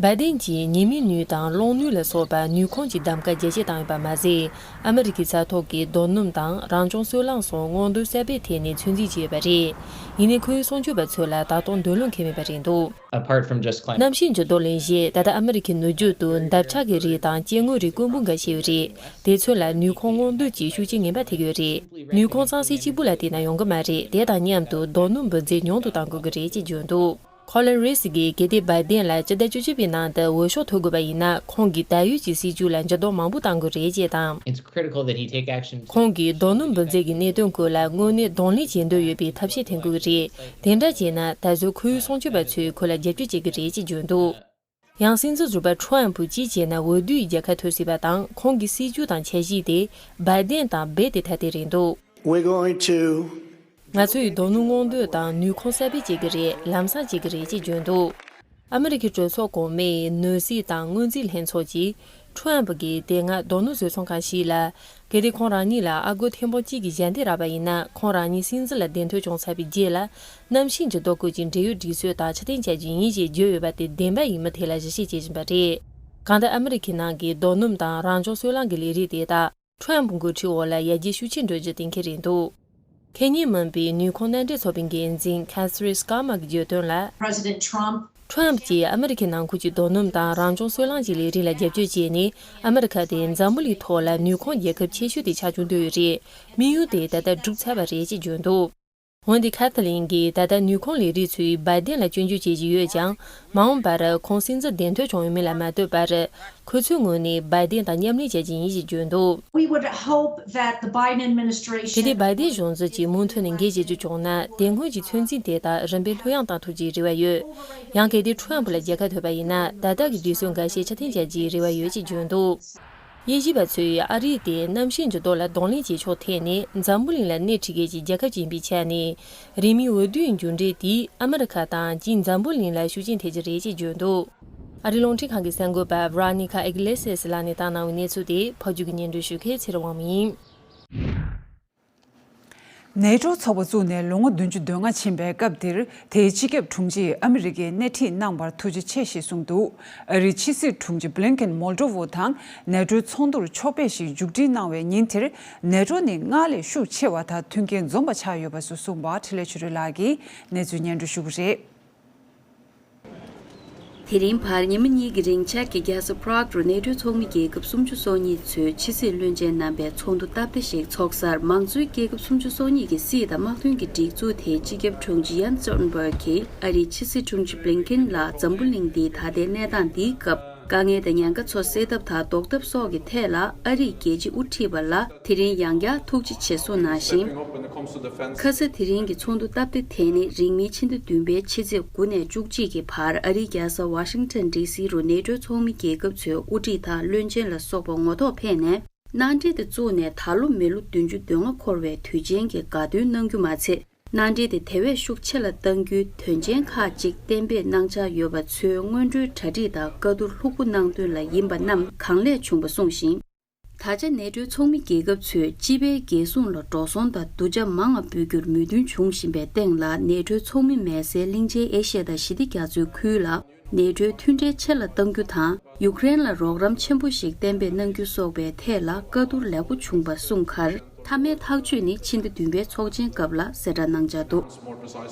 བྷའི་ཌེན་གྱིས་ཉི་མའི་ནུས་དང་གློག་ནུས་ལ་སོགས་པ་ནུས་ཁུངས་ཀྱི་གདམ་ག་རྒྱ་སྐྱེད་བཏང་ཡོད་པ་མ་ཟད། ཨ་མི་རི་ཀའི་ས་ཐོག་གི་རྡོ་སྣུམ་དང་རང་བྱུང་སོལ་རླངས་སོགས་སྔོག་འདོན་གསར་པའི་ཐད་ནས་ཚོད་འཛིན་བྱས་ཡོད་པ་རེད། ཡིན་ནའི་ཁོའི་གསུང་ཆོས་པ་ཚོ་ལ་ད་དུང་འདོད་བློ་འཁེལ་མེད་པ་རེད་འདུག Apart from just climate གནམ་གཤིས་འགྱུར་ལྡོག་ལས་གཞན་ད་ལྟ་ཨ་མི་རི་ཀའི་ནུབ་རྒྱུད་དུ་འདབ་ཆགས་ཀྱི་རིགས་དང་སྐྱེ་དངོས་རིགས་དཀོན་པོ་འགའ་ཤས་ཡོད་རེད། དེ་ཚོ་ལ་ནུས་ཁུངས་སྔོག་འདོན་གྱི་ཤུགས་རྐྱེན་ངན་པ་ཐེབས་ཀྱི་ཡོད་རེད། ནུས་ཁུངས་གཙང་སེལ་གཅིག་པུ་ལ་བལྟས་ན་ཡོང་གི་མ་རེད། དེ་དང་མཉམ་དུ་རྡོ་སྣུམ་འབུལ་རྫས་ཉུང་དུ་གཏང་དགོས་ཀྱི་རེད་ཅེས་བརྗོད་འདུག་ཁོ་ལིན་རེས་གིས་གལ་ཏེ་བྷའི་ཌེན་ལ་སྤྱི་ཟླ་བཅུ་གཅིག་པའི་ནང་དུ་འོས་ཤོག་ཐོབ་དགོས་པ་ཡིན་ན། ཁོང་གིས་ད་ཡོད་ཀྱི་སྲིད་ཇུས་ལ་འགྱུར་ལྡོག་མང་པོ་གཏང་དགོས་རེད་ཅེས་དང་། It's critical that he take action. ཁོང་གིས་རྡོ་སྣུམ་འབུལ་རྫས་ཀྱི་གནད་དོན་སྐོར་ལ་དངོས་གནས་གདོང་ལེན་བྱེད་འདོད་ཡོད་པའི་ཐབས་ཤེས་འཐེན་དགོས་ཀྱི་རེད། དེ་འདྲ་བྱས་ན་ད་གཟོད་ཁོའི་སྲུང་སྐྱོབ་པ་ཚོས་ཁོ་ལ་རྒྱབ་སྐྱོར་བྱེད་ཀྱི་རེད་ཅེས་བརྗོད་འདུག་ཡང་སྲིད་འཛིན་ཟུར་པ་ཁྲོམ་ཕུ་ཅི་བྱས་ན་འོས་བསྡུའི་རྒྱལ་ཁ་ཐོབ་སྲིད་པ་དང་ཁོང་གི་སྲིད་ཇུས་དང་འཆར་གཞི་དེ་བའི་ཏན་དང་རྦད་དེ་ཐ་དད་རེད་འདུག We're going to ང་ཚོས་རྡོ་སྣུམ་སྔོག་འདོན་དང་ནུས་ཁུངས་གསར་སྤེལ་བྱེད་ཀྱི་རེད། ལམ་སང་བྱེད་ཀྱི་རེད་ཅེས་བརྗོད་འདུག་ཨ་མི་རི་ཀའི་གྲོས་ཚོགས་གོང་མའི་ནོར་སྲིད་དང་སྔོན་རྩིས་ལྷན་ཚོགས་ཀྱིས་ཁྲོམ་ཕུ་གིས་དེ་སྔ་རྡོ་སྣུམ་བཟོ་ཚོང་ཁང་ཞིག་ལ། གལ་ཏེ་ཁོང་རང་ཉིད་ལ་ཨ་སྒོར་ཐེར་འབུམ་གཅིག་གི་ཞལ་འདེབས་རག་པ་ཡིན་ན། ཁོང་རང་ཉིད་སྲིད་འཛིན་ལ་གདན་ཐོབ་བྱུང་ཚར་བའི་རྗེས་ལ། གནམ་གཤིས་འགྱུར་ལྡོག་སྐོར་གྱི་འབྲེལ་ཡོད་སྒྲིག་སྲོལ་དང་ཕྱིར་འཐེན་བྱ་རྒྱུ་ཡིན་ཞེས་བརྗོད་ཡོད་པ་དེ་བདེན་པ་ཡིན་མིན་ཐད་ལ་ཞིབ་བཤེར་བྱེད་བཞིན་པ་རེད། གང་ལྟར་ཨ་མི་རི་ཁའི་ནང་གི་རྡོ་སྣུམ་དང་རང་བྱུང་སོལ་རླངས་ཀྱི་ལས་རིགས་དེ་དག་ཁྲོམ་ཕུ་འགོ་ཁྲིད་འོག་ལ་ཡར་རྒྱས་ཤུགས་ཆེན་འགྲོ་རྒྱུ་གཏན་འཁེལ་རེད་འདུག་ཁེ་ཉེན་མིན་པའི་ནུས་ཁུངས་མནའ་འབྲེལ་ཚོགས་པའི་འགན་འཛིན་Catherine Skarma གིས་བརྗོད་དོན་ལ། President Trump ཁྲོམ་ཕུ་གྱིས་ཨ་མི་རི་ཁའི་ནང་ཁུལ་གྱི་རྡོ་སྣུམ་དང་རང་བྱུང་སོལ་རླངས་ཀྱི་ལས་རིགས་ལ་རྒྱབ་སྐྱོར་བྱས་ནས། ཨ་མི་རི་ཁ་དེ་འཛམ་བུ་གླིང་ཐོག་ལ་ནུས་ཁུངས་རྒྱལ་ཁབ་ཆེ་ཤོས་དེ་ཆགས་བཅུག་འདོད་ཡོད་རེད། དམིགས་ཡུལ་དེ་ད་ལྟ་འགྲུབ་ཚར་བ་རེད་ཅེས་བརྗོད་འདུག་འོན་ཏེ་Catherine གིས་ད་ལྟ་ནུས་ཁུངས་ལས་རིགས་ཚོས་བའི་ཏན་ལ་སྐྱོན་བརྗོད་བྱེད་ཀྱི་ཡོད་ཀྱང་། མ་འོངས་པར་ཁོང་སྲིད་འཛིན་གདན་ཐོབ་བྱུང་ཡོད་མིན་ལ་མ་ལྟོས་པར། ཁོ་ཚོའི་ངོས་ནས་བའི་ཏན་དང་མཉམ་ལས་བྱ་རྒྱུ་ཡིན་ཞེས་བརྗོད་འདུག We would hope that the Biden administration གལ་ཏེ་བའི་ཏན་གཞུང་འཛིན་གྱིས་མུ་མཐུད་ནས་འགན་བཞེས་རྒྱུ་བྱུང་ན། དེ་སྔོན་གྱི་ཚོད་འཛིན་དེ་དག་རིམ་པས་ལྷོད་ཡངས་བཏང་ཐུབ་ཀྱི་རེ་བ་ཡོད། ཡང་གལ་ཏེ་ཁྲོམ་ཕུ་ལ་རྒྱལ་ཁ་ཐོབ་པ་ཡིན་ན། ད་ལྟ་གི་སྒྲིག་སྲོལ་འགའ་ཤས་ཕྱིར་འཐེན་བྱ་རྒྱུའི་རེ་བ་ཡོད་ཅེས་བརྗོད་འདུག་དབྱེ་ཞིབ་པ་ཚོས་ཨ་རི་དེ་གནམ་གཤིས་འགྱུར་ལྡོག་ལ་གདོང་ལེན་བྱེད་ཕྱོགས་ཐད་ནས་འཛམ་བུ་གླིང་ལ་སྣེ་ཁྲིད་མཁན་གྱི་རྒྱལ་ཁབ་ཅིག་ཡིན་པའི་ཆ་ནས། རིང་མིན་འོས་བསྡུའི་མཇུག་འབྲས་དེས་ཨ་མི་རི་ཁ་དང་དེ་བཞིན་འཛམ་བུ་གླིང་ལ་ཤུགས་རྐྱེན་ཐེབས་ཀྱི་རེད་ཅེས་བརྗོད་འདུག་ཨ་རིའི་རླུང་འཕྲིན་ཁང་གི་གསར་འགོད་པ་Veronica Iglesias ལགས་ནས་བཏང་གནང་བའི་གནས་ཚུལ་དེ་ཕབ་སྒྱུར་གྱིས་སྙན་སྒྲོན་ཞུ་མཁན་ཚེ་རིང་དབང་མོ་ཡིན། ནེ་ཊོ་ཚོགས་པ་བཙུགས་ནས་ལོ་ངོ་བདུན་ཅུ་དོན་ལྔ་ཕྱིན་པའི་སྐབས་འདིར། དེའི་སྤྱི་ཁྱབ་དྲུང་ཆེས་ཨ་མི་རི་ཀའི་སྣེ་ཁྲིད་གནང་བར་ཐུགས་རྗེ་ཆེ་ཞེས་གསུངས་འདུག་ཨ་རིའི་ཕྱི་སྲིད་དྲུང་ཆེ་Blinken Moldova དང་ནེ་ཊོའི་ཚོགས་འདུར་ཕྱོགས་ཕེབས་ཤིག་མཇུག་སྒྲིལ་གནང་བའི་ཉིན་དེར། ནེ་ཊོ་ནི་སྔར་ལས་ཤུགས་ཆེ་བ་དང་མཐུན་རྐྱེན་འཛོམས་པ་ཆགས་ཡོད་པ་སོགས་གསུངས་པ། འཕྲིན་ལས་ཆོས་སྒྲོན་ལགས་ཀྱིས་གནས་ཚུལ་སྙན་སྒྲོན་ཞུ་གི་རེད། དེ་རིང་བར་ཉི་མ་གཉིས་ཀྱི་རིང་ཅེཀ་གི་རྒྱལ་ས་Prague རུ་ནེ་ཊོའི་ཚོགས་མི་རྒྱལ་ཁབ་སུམ་ཅུ་སོ་གཉིས་ཚོའི་ཕྱི་སྲིད་བློན་ཆེན་རྣམ་པའི་ཚོགས་འདུ་སྟབས་བདེ་ཞིག་ཚོགས་སར། མང་གཙོའི་རྒྱལ་ཁབ་སུམ་ཅུ་སོ་གཉིས་ཀྱི་སྲིད་དང་དམག་དོན་གྱི་སྒྲིག་འཛུགས་དེའི་སྤྱི་ཁྱབ་དྲུང་ཆེ་Jens Stoltenberg གིས་ཨ་རིའི་ཕྱི་སྲིད་དྲུང་ཆེ་Blinken ལ་འཛམ་བུ་གླིང་འདིའི་ད་ལྟའི་གནས་སྟངས་འདིའི་སྐབས། དཀའ་ངལ་དང་ཉེན་ཁ་ཚོ་སེལ་ཐབས་དང་ཟློག་ཐབས་སོགས་ཀྱི་ཐད་ལ་ཨ་རིས་རྒྱལ་སྤྱི་དབུ་ཁྲིད་པ་ལ་དེ་རིང་ཡང་བསྐྱར་ཐུགས་རྗེ་ཆེ་གསུངས་གནང་ཞིང་། ཁ་ས་དེ་རིང་གི་ཚོགས་འདུ་སྟབས་བདེ་དེ་ནི་རིང་མིན་ཕྱི་ཟླ་བདུན་པའི་ཕྱི་ཚེས་དགུ་ནས་བཅུ་གཅིག་གི་བར་ཨ་རིའི་རྒྱལ་ས་Washington D C རུ་ནེ་ཊོའི་ཚོགས་མི་རྒྱལ་ཁབ་ཚོའི་དབུ་ཁྲིད་དང་བློན་ཆེན་ལ་སོགས་པ་ངོ་ཐོག་ཕེབས་ནས། མནའ་འབྲེལ་དེ་བཙུགས་ནས་ད་ལོ་མི་ལོ་བདུན་ཅུ་དོན་ལྔ་འཁོར་བའི་དུས་ཆེན་གྱི་དགའ་སྟོན་གནང་རྒྱུ་མ་ཚད། མནའ་འབྲེལ་དེ་དེ་བས་ཤུགས་ཆེ་ལ་གཏང་རྒྱུའི་དོན་ཆེན་ཁག་ཅིག་གཏན་འབེབས་གནང་འཆར་ཡོད་པ་ཚོའི་སྔོན་འགྲོའི་གྲ་སྒྲིག་དང་བཀའ་བསྡུར་ལྷུག་པོ་གནང་དོན་ལ་ཡིན་པ་རྣམས་གང་ལེགས་བྱུང་བ་གསུངས་ཤིང་། ད་ཆ་ནེ་ཊོའི་ཚོགས་མི་རྒྱལ་ཁབ་ཚོས་སྤྱི་པའི་རྒྱལ་སྲུང་ལ་འགྲོ་སོང་དང་སྡུག་ཅག་མང་བ་འབུལ་རྒྱུར་མོས་མཐུན་བྱུང་བཞིན་པའི་སྟེང་ལ། ནེ་ཊོའི་ཚོགས་མི་མེད་སའི་གླིང་ཆེན་ཨེ་ཤ་ཡ་དང་ཞི་བདེ་རྒྱ་མཚོའི་ཁུལ་ལ། ནེ་ཊོའི་མཐུན་སྒྲིལ་ཆེ་ལ་གཏང་རྒྱུ་དང་། ཡུཀ་རེན་ལ་རོགས་རམ་ཆེན་པོ་ཞིག་གཏན་འབེབས་གནང་རྒྱུ་སོགས་པའི་ཐད་ལ་བཀའ་བསྡུར་ལེགས་པོ་བྱུང་བ་གསུངས་ཁར། མཐའ་མའི་ཐག་གཅོད་ནི་ཕྱི་ཟླ་བདུན་པའི་ཚོགས་ཆེན་སྐབས་ལ་གསལ་བསྒྲགས་གནང་འཆར་འདུག་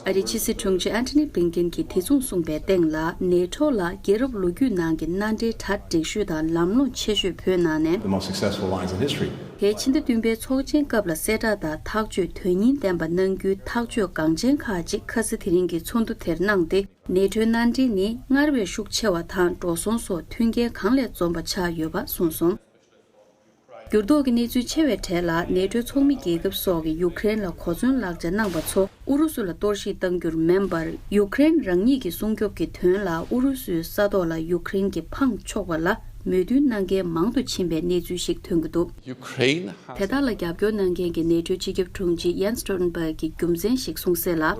ཨ་རིའི་ཕྱི་སྲིད་དྲུང་ཆེ་Antony Blinken གྱིས་དེ་མཚུངས་གསུངས་པའི་སྟེང་ལ། ནེ་ཊོ་ལ་རྒྱལ་རབས་ལོ་རྒྱུས་ནང་གི་མནའ་འབྲེལ་གྲ་སྒྲིག་ཤོས་དང་ལམ་ལྷོང་ཆེ་ཤོས་བོད་ནང་ནས། The most successful alliance in history. དེའི་ཕྱི་ཟླ་བདུན་པའི་ཚོགས་ཆེན་སྐབས་ལ་གསལ་བསྒྲགས་དང་ཐག་གཅོད་དོན་སྙིང་ལྡན་པ་གནང་རྒྱུའི་ཐག་གཅོད་འགངས་ཆེན་ཁག་ཅིག་ཁ་ས་དེ་རིང་གི་ཚོགས་འདུ་དེར་གནང་སྟེ། ནེ་ཊོའི་མནའ་འབྲེལ་ནི་སྔར་བས་ཤུགས་ཆེ་བ་དང་འགྲོ་སོང་སོགས་མཐུན་རྐྱེན་གང་ལས་འཛོམས་པ་ཆགས་ཡོད་པ་གསུངས་སོང་། འགྱུར་ལྡོག་གི་གནས་ཚུལ་ཆེ་བའི་གྲས་ལ། ནེ་ཊོའི་ཚོགས་མི་རྒྱལ་ཁབ་སོགས་ཀྱིས་ཡུཀ་རེན་ལ་གོ་མཚོན་ལག་ཆ་གནང་པ་ཚོ་ཨུ་རུ་སུ་ལ་གཏོར་བཤིག་གཏང་རྒྱུར་མིན་པར། ཡུཀ་རེན་རང་ཉིད་ཀྱི་སྲུང་སྐྱོབ་ཀྱི་དོན་ལ་ཨུ་རུ་སུའི་ས་ཐོག་ལ་ཡུཀ་རེན་གྱིས་འཕངས་ཆོག་པ་ལ་མོས་མཐུན་གནང་མཁན་མང་དུ་ཕྱིན་པའི་གནས་ཚུལ་ཞིག་ཐོན་གྱི་འདུག Ukraine དེ་དག་ལ་རྒྱབ་སྐྱོར་གནང་མཁན་གྱི་ནེ་ཊོའི་སྤྱི་ཁྱབ་དྲུང་ཆེ་Jens Stoltenberg གྱིས་རྒྱུ་མཚན་ཞིག་གསུངས་གསལ་ལ།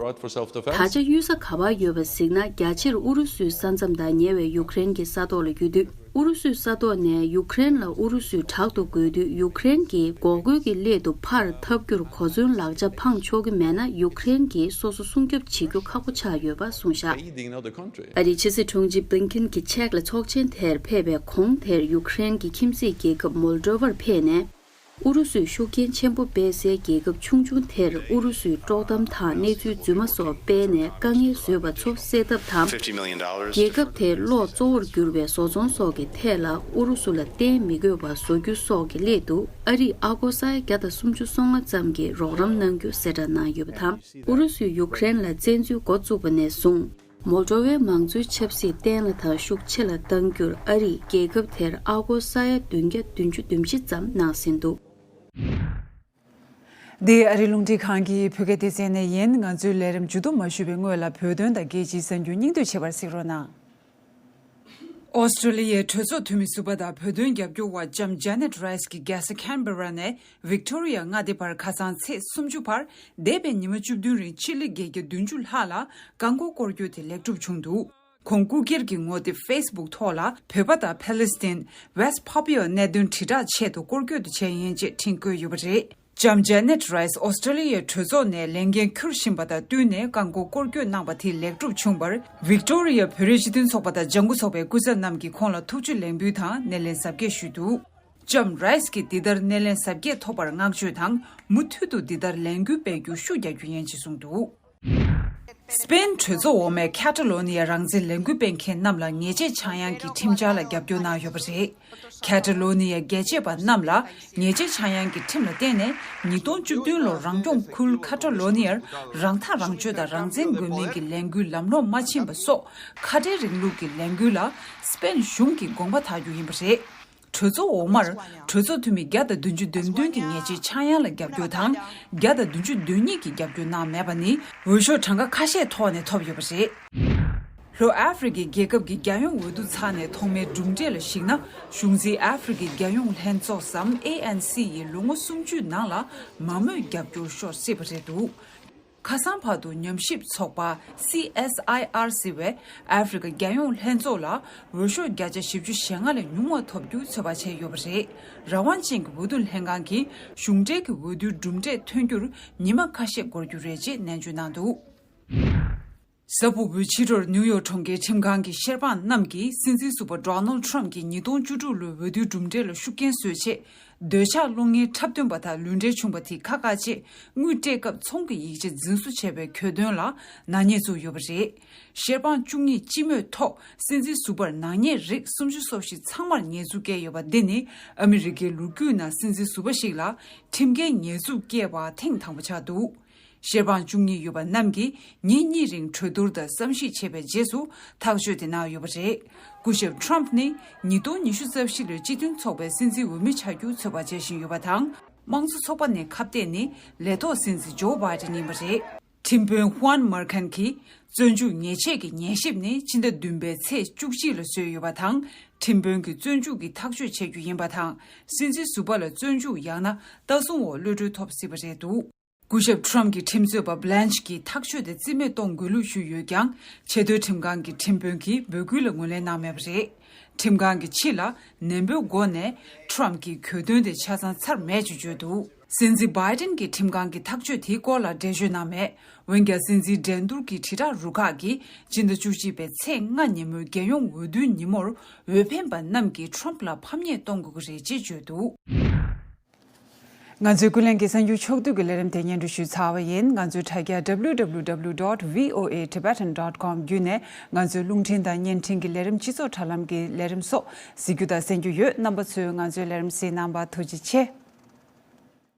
ད་ཆ་གཡུལ་ས་ག་པར་ཡོད་པ་གཟིགས་ན། རྒྱ་ཆེར་ཨུ་རུ་སུའི་ས་མཚམས་དང་ཉེ་བའི་ཡུཀ་རེན་གྱི་ས་ཐོག་ལ་ཡོད་དུས། ཨུ་རུ་སུའི་ས་ཐོག་ནས་ཡུཀ་རེན་ལ་ཨུ་རུ་སུས་དྲག་ཏུ་རྒོལ་དུས། ཡུཀ་རེན་གྱིས་འགོག་རྒོལ་གྱི་སླད་དུ་ཕར་འཐབ་རྒྱུར་གོ་མཚོན་ལག་ཆ་འཕངས་ཆོག་གི་མེད་ན། ཡུཀ་རེན་གྱིས་སོ་སོ་སྲུང་སྐྱོབ་བྱེད་རྒྱུ་ཁག་པོ་ཆགས་ཡོད་པ་གསུངས་བཞག་ཨ་རིའི་ཕྱི་སྲིད་དྲུང་ཆེ་Blinken གྱིས་ཅེཀ་ལ་ཚོགས་ཆེན་དེར་ཕེབས་པའི་གོང་དེར། ཡུཀ་རེན་གྱི་ཁྱིམ་མཚེས་རྒྱལ་ཁབ་Moldova ཕེབས་ནས། ཨུ་རུ་སུས་ཤུགས་རྐྱེན་ཆེན་པོ་སྤེལ་སའི་རྒྱལ་ཁབ་ཆུང་ཆུང་དེར་ཨུ་རུ་སུའི་དཀྲོག་གཏམ་དང་གནས་ཚུལ་རྫུན་མ་སོགས་སྤེལ་ནས་དཀའ་ངལ་བཟོས་པ་ཚོ་སེལ་ཐབས་དང་། རྒྱལ་ཁབ་དེའི་གློག་གཙོ་བོར་གྱུར་པའི་བཟོ་ཚོང་སོགས་ཀྱི་ཐད་ལ་ཨུ་རུ་སུ་ལ་བརྟེན་མི་དགོས་པ་བཟོ་རྒྱུ་སོགས་ཀྱི་སླད་དུ། ཨ་རིས་ཨ་སྒོར་ས་ཡ་བརྒྱ་དང་སུམ་ཅུ་སོ་ལྔ་ཙམ་གྱི་རོགས་རམ་གནང་རྒྱུ་གསལ་བསྒྲགས་གནང་ཡོད་པ་དང་། ཨུ་རུ་སུས་ཡུཀ་རེན་ལ་བཙན་འཛུལ་འགོ་བཙུགས་པ་ནས་བཟུང་། མོལ་ཏོ་ཝའི་མང་གཙོའི་ཆབ་སྲིད་བརྟན་ལ་དང་ཤུགས་ཆེ་ལ་གཏང་རྒྱུར་ཨ་རིས་རྒྱལ་ཁབ་དེར་ཨ་སྒོར་ས་ཡ་བདུན་བརྒྱ་བདུན་ཅུ་དོན་བཞི་ཙམ་གནང་ཟིན་འདུག་འདི་ཨ་རིའི་རླུང་འཕྲིན་ཁང་གི་བོད་སྐད་སྡེ་ཚན་ནས་ཡིན། ང་ཚོའི་ལས་རིམ་མཇུག་བསྡོམས་མ་ཞུས་པའི་སྔོན་ལ་བོད་དོན་དང་རྒྱལ་སྤྱིའི་གསར་འགྱུར་སྙིང་བསྡུས་བྱེད་པར་གཟིགས་རོགས་གནང་། ཨོ་སི་ཀྲོ་ལི་ཡའི་གྲོས་ཚོགས་འཐུས་མི་ཟུར་པ་དང་བོད་དོན་རྒྱབ་སྐྱོར་བ་ལྕམ་ཇ་ནེད་རའེ་སི་གིས་རྒྱལ་ས་ཁན་བྷེ་ར་ནས་ཝིག་ཏོ་རི་ཡ་མངའ་སྡེ་བར་ཁ་སང་ཚེས་སུམ་ཅུ་བར་འདས་པའི་ཉི་མ་བཅུ་བདུན་རིང་ཆེད་ལས་བརྒྱད་བརྒྱ་བདུན་ཅུ་ལྷག་ལ་བཀག་འགོག་སྐོར་སྐྱོད་དེ་ལེགས་གྲུབ་བྱུང་འདུག་ཁོང་སྐུ་སྒེར་གྱི་ངོ་དེབ་ཕེ་སི་བུག་ཐོག་ལ་བོད་པ་དང་ཕ་ལེ་སི་ཐན། West Papua གནད་དོན་དྲིལ་བསྒྲགས་ཆེད་དུ་སྐོར་སྐྱོད་དུ་བྱས་ཡིན་ཅེས་འཕྲིན་བཀོད་ཡོད་པ་རེད། ལྕམ་ཇ་ནེད་རའེ་སི་ཨོ་སི་ཀྲོ་ལི་ཡའི་གྲོས་ཚོགས་ནས་ལས་འགན་འཁུར་བཞིན་པ་དང་བསྟུན་ནས་བཀག་འགོག་སྐོར་སྐྱོད་གནང་བ་དེ་ལེགས་གྲུབ་བྱུང་བར་ཝིག་ཏོ་རི་ཡ་བོད་རིགས་སྤྱི་མཐུན་ཚོགས་པ་དང་ལྗང་གུ་ཚོགས་པའི་སྐུ་ཚབ་རྣམས་ཀྱིས་ཁོང་ལ་ཐུགས་རྗེ་ལེགས་འབུལ་དང་སྣེ་ལེན་གཟབ་རྒྱས་ཞུས་འདུག་ལྕམ་རའེ་སི་གིས་འདི་ལྟར་སྣེ་ལེན་གཟབ་རྒྱས་ཐོབ་པར་བསྔགས་བརྗོད་དང་མུ་མཐུད་དུ་འདི་ལྟར་ལས་འགུལ་སྤེལ་རྒྱུར་ཤུགས་རྒྱག་རྒྱུ་ཡིན་ཅེས་གསུངས་འདུག་སི་པེན་གྲོས་ཚོགས་འོག་མའི་ཁ་ཏ་ལོ་ནི་ཡ་རང་བཙན་ལས་འགུལ་སྤེལ་མཁན་རྣམས་ལ་ཉེས་ཆད་ཆག་ཡང་གི་ཁྲིམས་འཆར་ལ་རྒྱབ་སྐྱོར་གནང་ཡོད་པ་རེད། ཁ་ཏ་ལོ་ནི་ཡ་རྒྱལ་གཅེས་པ་རྣམས་ལ་ཉེས་ཆད་ཆག་ཡང་གི་ཁྲིམས་ལ་བརྟེན་ནས་ཉིས་སྟོང་བཅུ་བདུན་ལོར་རང་སྐྱོང་ཁུལ་ཁ་ཏ་ལོ་ནི་ཡར་རང་ཐག་རང་གཅོད་དང་རང་བཙན་དགོས་མིན་གྱི་ལས་འགུལ་ལམ་ལྷོང་མ་ཕྱིན་པ་སོགས་ཁ་བྲལ་རིང་ལུགས་ཀྱི་ལས་འགུལ་ལ་སི་པེན་གཞུང་གིས་དགོངས་པ་དག་རྒྱུ་ཡིན་པ་རེད། གྲོས་ཚོགས་འོག་མར་གྲོས་ཚོགས་འཐུས་མི་བརྒྱ་དང་བདུན་ཅུ་དོན་བདུན་གྱི་ཉེས་ཆད་ཆག་ཡང་ལ་རྒྱབ་སྐྱོར་དང་བརྒྱ་དང་བདུན་ཅུ་དོན་གཉིས་ཀྱིས་རྒྱབ་སྐྱོར་གནང་མེད་པ་ནི་འོས་ཤོག་གྲངས་ཀ་ཁ་ཤས་ཐོག་ནས་ཐོབ་ཡོད་པ་རེད། ལྷོ་ཨ་ཧྥེ་རི་ཁའི་རྒྱལ་ཁབ་ཀྱི་རྒྱལ་ཡོངས་འོས་བསྡུ་ཚར་ནས་ཐོག་མའི་གྲུབ་འབྲས་ལ་གཞིགས་ན་གཞུང་འཛིན་ཨ་ཧྥེ་རི་ཁའི་རྒྱལ་ཡོངས་ལྷན་ཚོགས་སམ་ཨེ་ཨེན་སི་ཡིས་ལོ་ངོ་སུམ་ཅུའི་ནང་ལ་མང་མོས་རྒྱབ་སྐྱོར་ཤོར་སྲིད་པ་རེད་འདུག་ཁ་སང་བར་དུ་ཉམས་ཞིབ་ཚོགས་པ་སི་ཨེས་ཨའི་ཨར་ཟེར་བས་ཨ་ཧྥེ་རི་ཁ་རྒྱལ་ཡོངས་ལྷན་ཚོགས་ལ་འོས་ཤོག་བརྒྱ་ཆ་བཞི་བཅུ་ཞེ་ལྔ་ལས་ཉུང་བ་ཐོབ་རྒྱུ་ཚོད་དཔག་བྱས་ཡོད་པ་རེད། རང་དབང་ཅན་གྱི་འོས་བསྡུ་ལྷན་ཁང་གིས་གཞུང་འབྲེལ་གྱི་འོས་བསྡུའི་གྲུབ་འབྲས་ཐོན་རྒྱུར་ཉི་མ་ཁ་ཤས་འགོར་རྒྱུ་རེད་ཅེས་ནན་བརྗོད་གནང་འདུག་གཟའ་ཕུར་བུའི་ཕྱི་དྲོར་ནིའུ་ཡོག་གྲོང་ཁྱེར་ཁྲིམས་ཁང་གི་ཤེར་པང་རྣམས་ཀྱིས་སྲིད་འཛིན་ཟུར་པ་ཌོ་ནལ་ཌི་ཊརམ་ཕི་གྱི་ཉིས་སྟོང་བཅུ་དྲུག་ལོའི་འོས་བསྡུའི་གྲུབ་འབྲས་ལ་ཤུགས་རྐྱེན་བཟོ་ཆེད། འདོད་ཆགས་སློང་མཁན་འཁྲབ་སྟོན་པ་དང་ལུས་འབྲེལ་བྱུང་བ་དེ་ཁག་ཁག་ཅེས་དངུལ་སྤྲད་སྐབས་ཚོང་གི་ཡིག་ཆ་རྫུན་བཟོ་བྱས་པའི་གྱོད་དོན་ལ་ནག་ཉེས་བཙུགས་ཡོད་པ་རེད། ཤེར་པང་བཅུ་གཉིས་སྤྱི་མོས་ཐོག་སྲིད་འཛིན་ཟུར་པར་ནག་ཉེས་རིགས་སུམ་ཅུ་སོ་བཞི་ཚང་མར་ཉེས་འཛུགས་བཀལ་ཡོད་པ་འདི་ནི་ཨ་མི་རི་ཀའི་ལོ་རྒྱུས་ནང་སྲིད་འཛིན་ཟུར་པ་ཞིག་ལ་ཁྲིམས་འགལ་ཉེས་འཛུགས་བཀལ་བ་ཐེངས་དང་པོ་ཆགས་འདུག་ཤེར་པང་བཅུ་གཉིས་ཡོད་པ་རྣམས་ཀྱིས་ཉིན་གཉིས་རིང་གྲོས་བསྡུར་དང་བསམ་གཞིག་བྱས་པའི་རྗེས་སུ་ཐག་གཅོད་དེ་གནང་ཡོད་པ་རེད། སྐུ་ཞབས་ཊརམ་ཕི་ནི་ཉིས་སྟོང་ཉི་ཤུ་རྩ་བཞི་ལོའི་སྤྱི་མཐུན་ཚོགས་པའི་སྲིད་འཛིན་འོས་མི་ཆགས་རྒྱུ་ཚོད་དཔག་བྱེད་བཞིན་ཡོད་པ་དང་། དམངས་གཙོ་ཚོགས་པ་ནས་ཁ་གཏད་ནི་ལས་ཐོག་སྲིད་འཛིན་ཇོ་བྷའི་ཌེན་ཡིན་པ་རེད། ཁྲིམས་དཔོན་ཧུའན་མར་ཁན་གྱིས་བཙོན་འཇུག་ཉེས་ཆད་ཀྱི་ཉན་ཞིབ་ནི་ཕྱི་ཟླ་བདུན་པའི་ཚེས་བཅུ་གཅིག་ལ་བཟོས་ཡོད་པ་དང་། ཁྲིམས་དཔོན་གྱིས་བཙོན་འཇུག་གི་ཐག་གཅོད་བྱེད་རྒྱུ་ཡིན་པ་དང་། སྲིད་འཛིན་ཟུར་པ་ལ་བཙོན་འཇུག་ཡང་ན་ལྟ་སྲུང་འོག་གློད་གྲོལ་ཐོབ་སྲིད་པ་རེད་འདུག་སྐུ་ཞབས་ཊརམ་ཕི་གྱི་ཁྲིམས་རྩོད་པ་བྷི་ལན་ཆི་གིས་ཐག་གཅོད་དེ་རྩིས་མེད་གཏོང་དགོས་ལུགས་ཞུས་ཡོད་ཀྱང་། ཆེས་མཐོའི་ཁྲིམས་ཁང་གི་ཁྲིམས་དཔོན་གྱིས་འབོད་སྐུལ་ལ་ངོས་ལེན་གནང་མེད་པ་རེད། ཁྲིམས་ཁང་གིས་ཕྱི་ལ་ནན་པོའི་སྒོ་ནས་ཊརམ་ཕི་གྱི་གྱོད་དོན་དེ་ཆ་ཚང་ཚར་མེད་ཅེས་བརྗོད་འདུག་སྲིད་འཛིན་བྷའི་ཌེན་གྱི་ཁྲིམས་ཁང་གི་ཐག་གཅོད་དེའི་སྐོར་ལ་འགྲེལ་བརྗོད་གནང་མེད། འོན་ཀྱང་སྲིད་འཛིན་འགྲན་བསྡུར་གྱི་དྲིལ་བསྒྲགས་རུ་ཁག་གིས་སྤྱི་ཟླ་བཅུ་གཅིག་པའི་ཚེས་ལྔ་ཉིན་མོའི་རྒྱལ་ཡོངས་འོས་བསྡུའི་ཉིན་མོར་འོས་འཕེན་པ་རྣམས་ཀྱིས་ཊརམ་ཕི་ལ་ཕམ་ཉེས་གཏོང་དགོས་ཀྱི་རེད་ཅེས་བརྗོད་འདུག་ང་ཚོའི་ཀུན་གླེང་གི་གསར་འགྱུར་ཕྱོགས་བསྡུས་ཀྱི་ལས་རིམ་དེ་སྙན་སྒྲོན་ཞུས་ཚར་བ་ཡིན། ང་ཚོའི་དྲ་རྒྱ་www.voatibetan.com བརྒྱུད་ནས་ང་ཚོའི་རླུང་འཕྲིན་དང་བརྙན་འཕྲིན་གྱི་ལས་རིམ། སྤྱི་ཚོགས་དྲ་ལམ་གྱི་ལས་རིམ་སོགས་གཟིགས་རྒྱུ་དང་གསན་རྒྱུ་ཡོད། རྣམ་པ་ཚོས་ང་ཚོའི་ལས་རིམ་གཟིགས་གནང་བར་ཐུགས་རྗེ་ཆེ།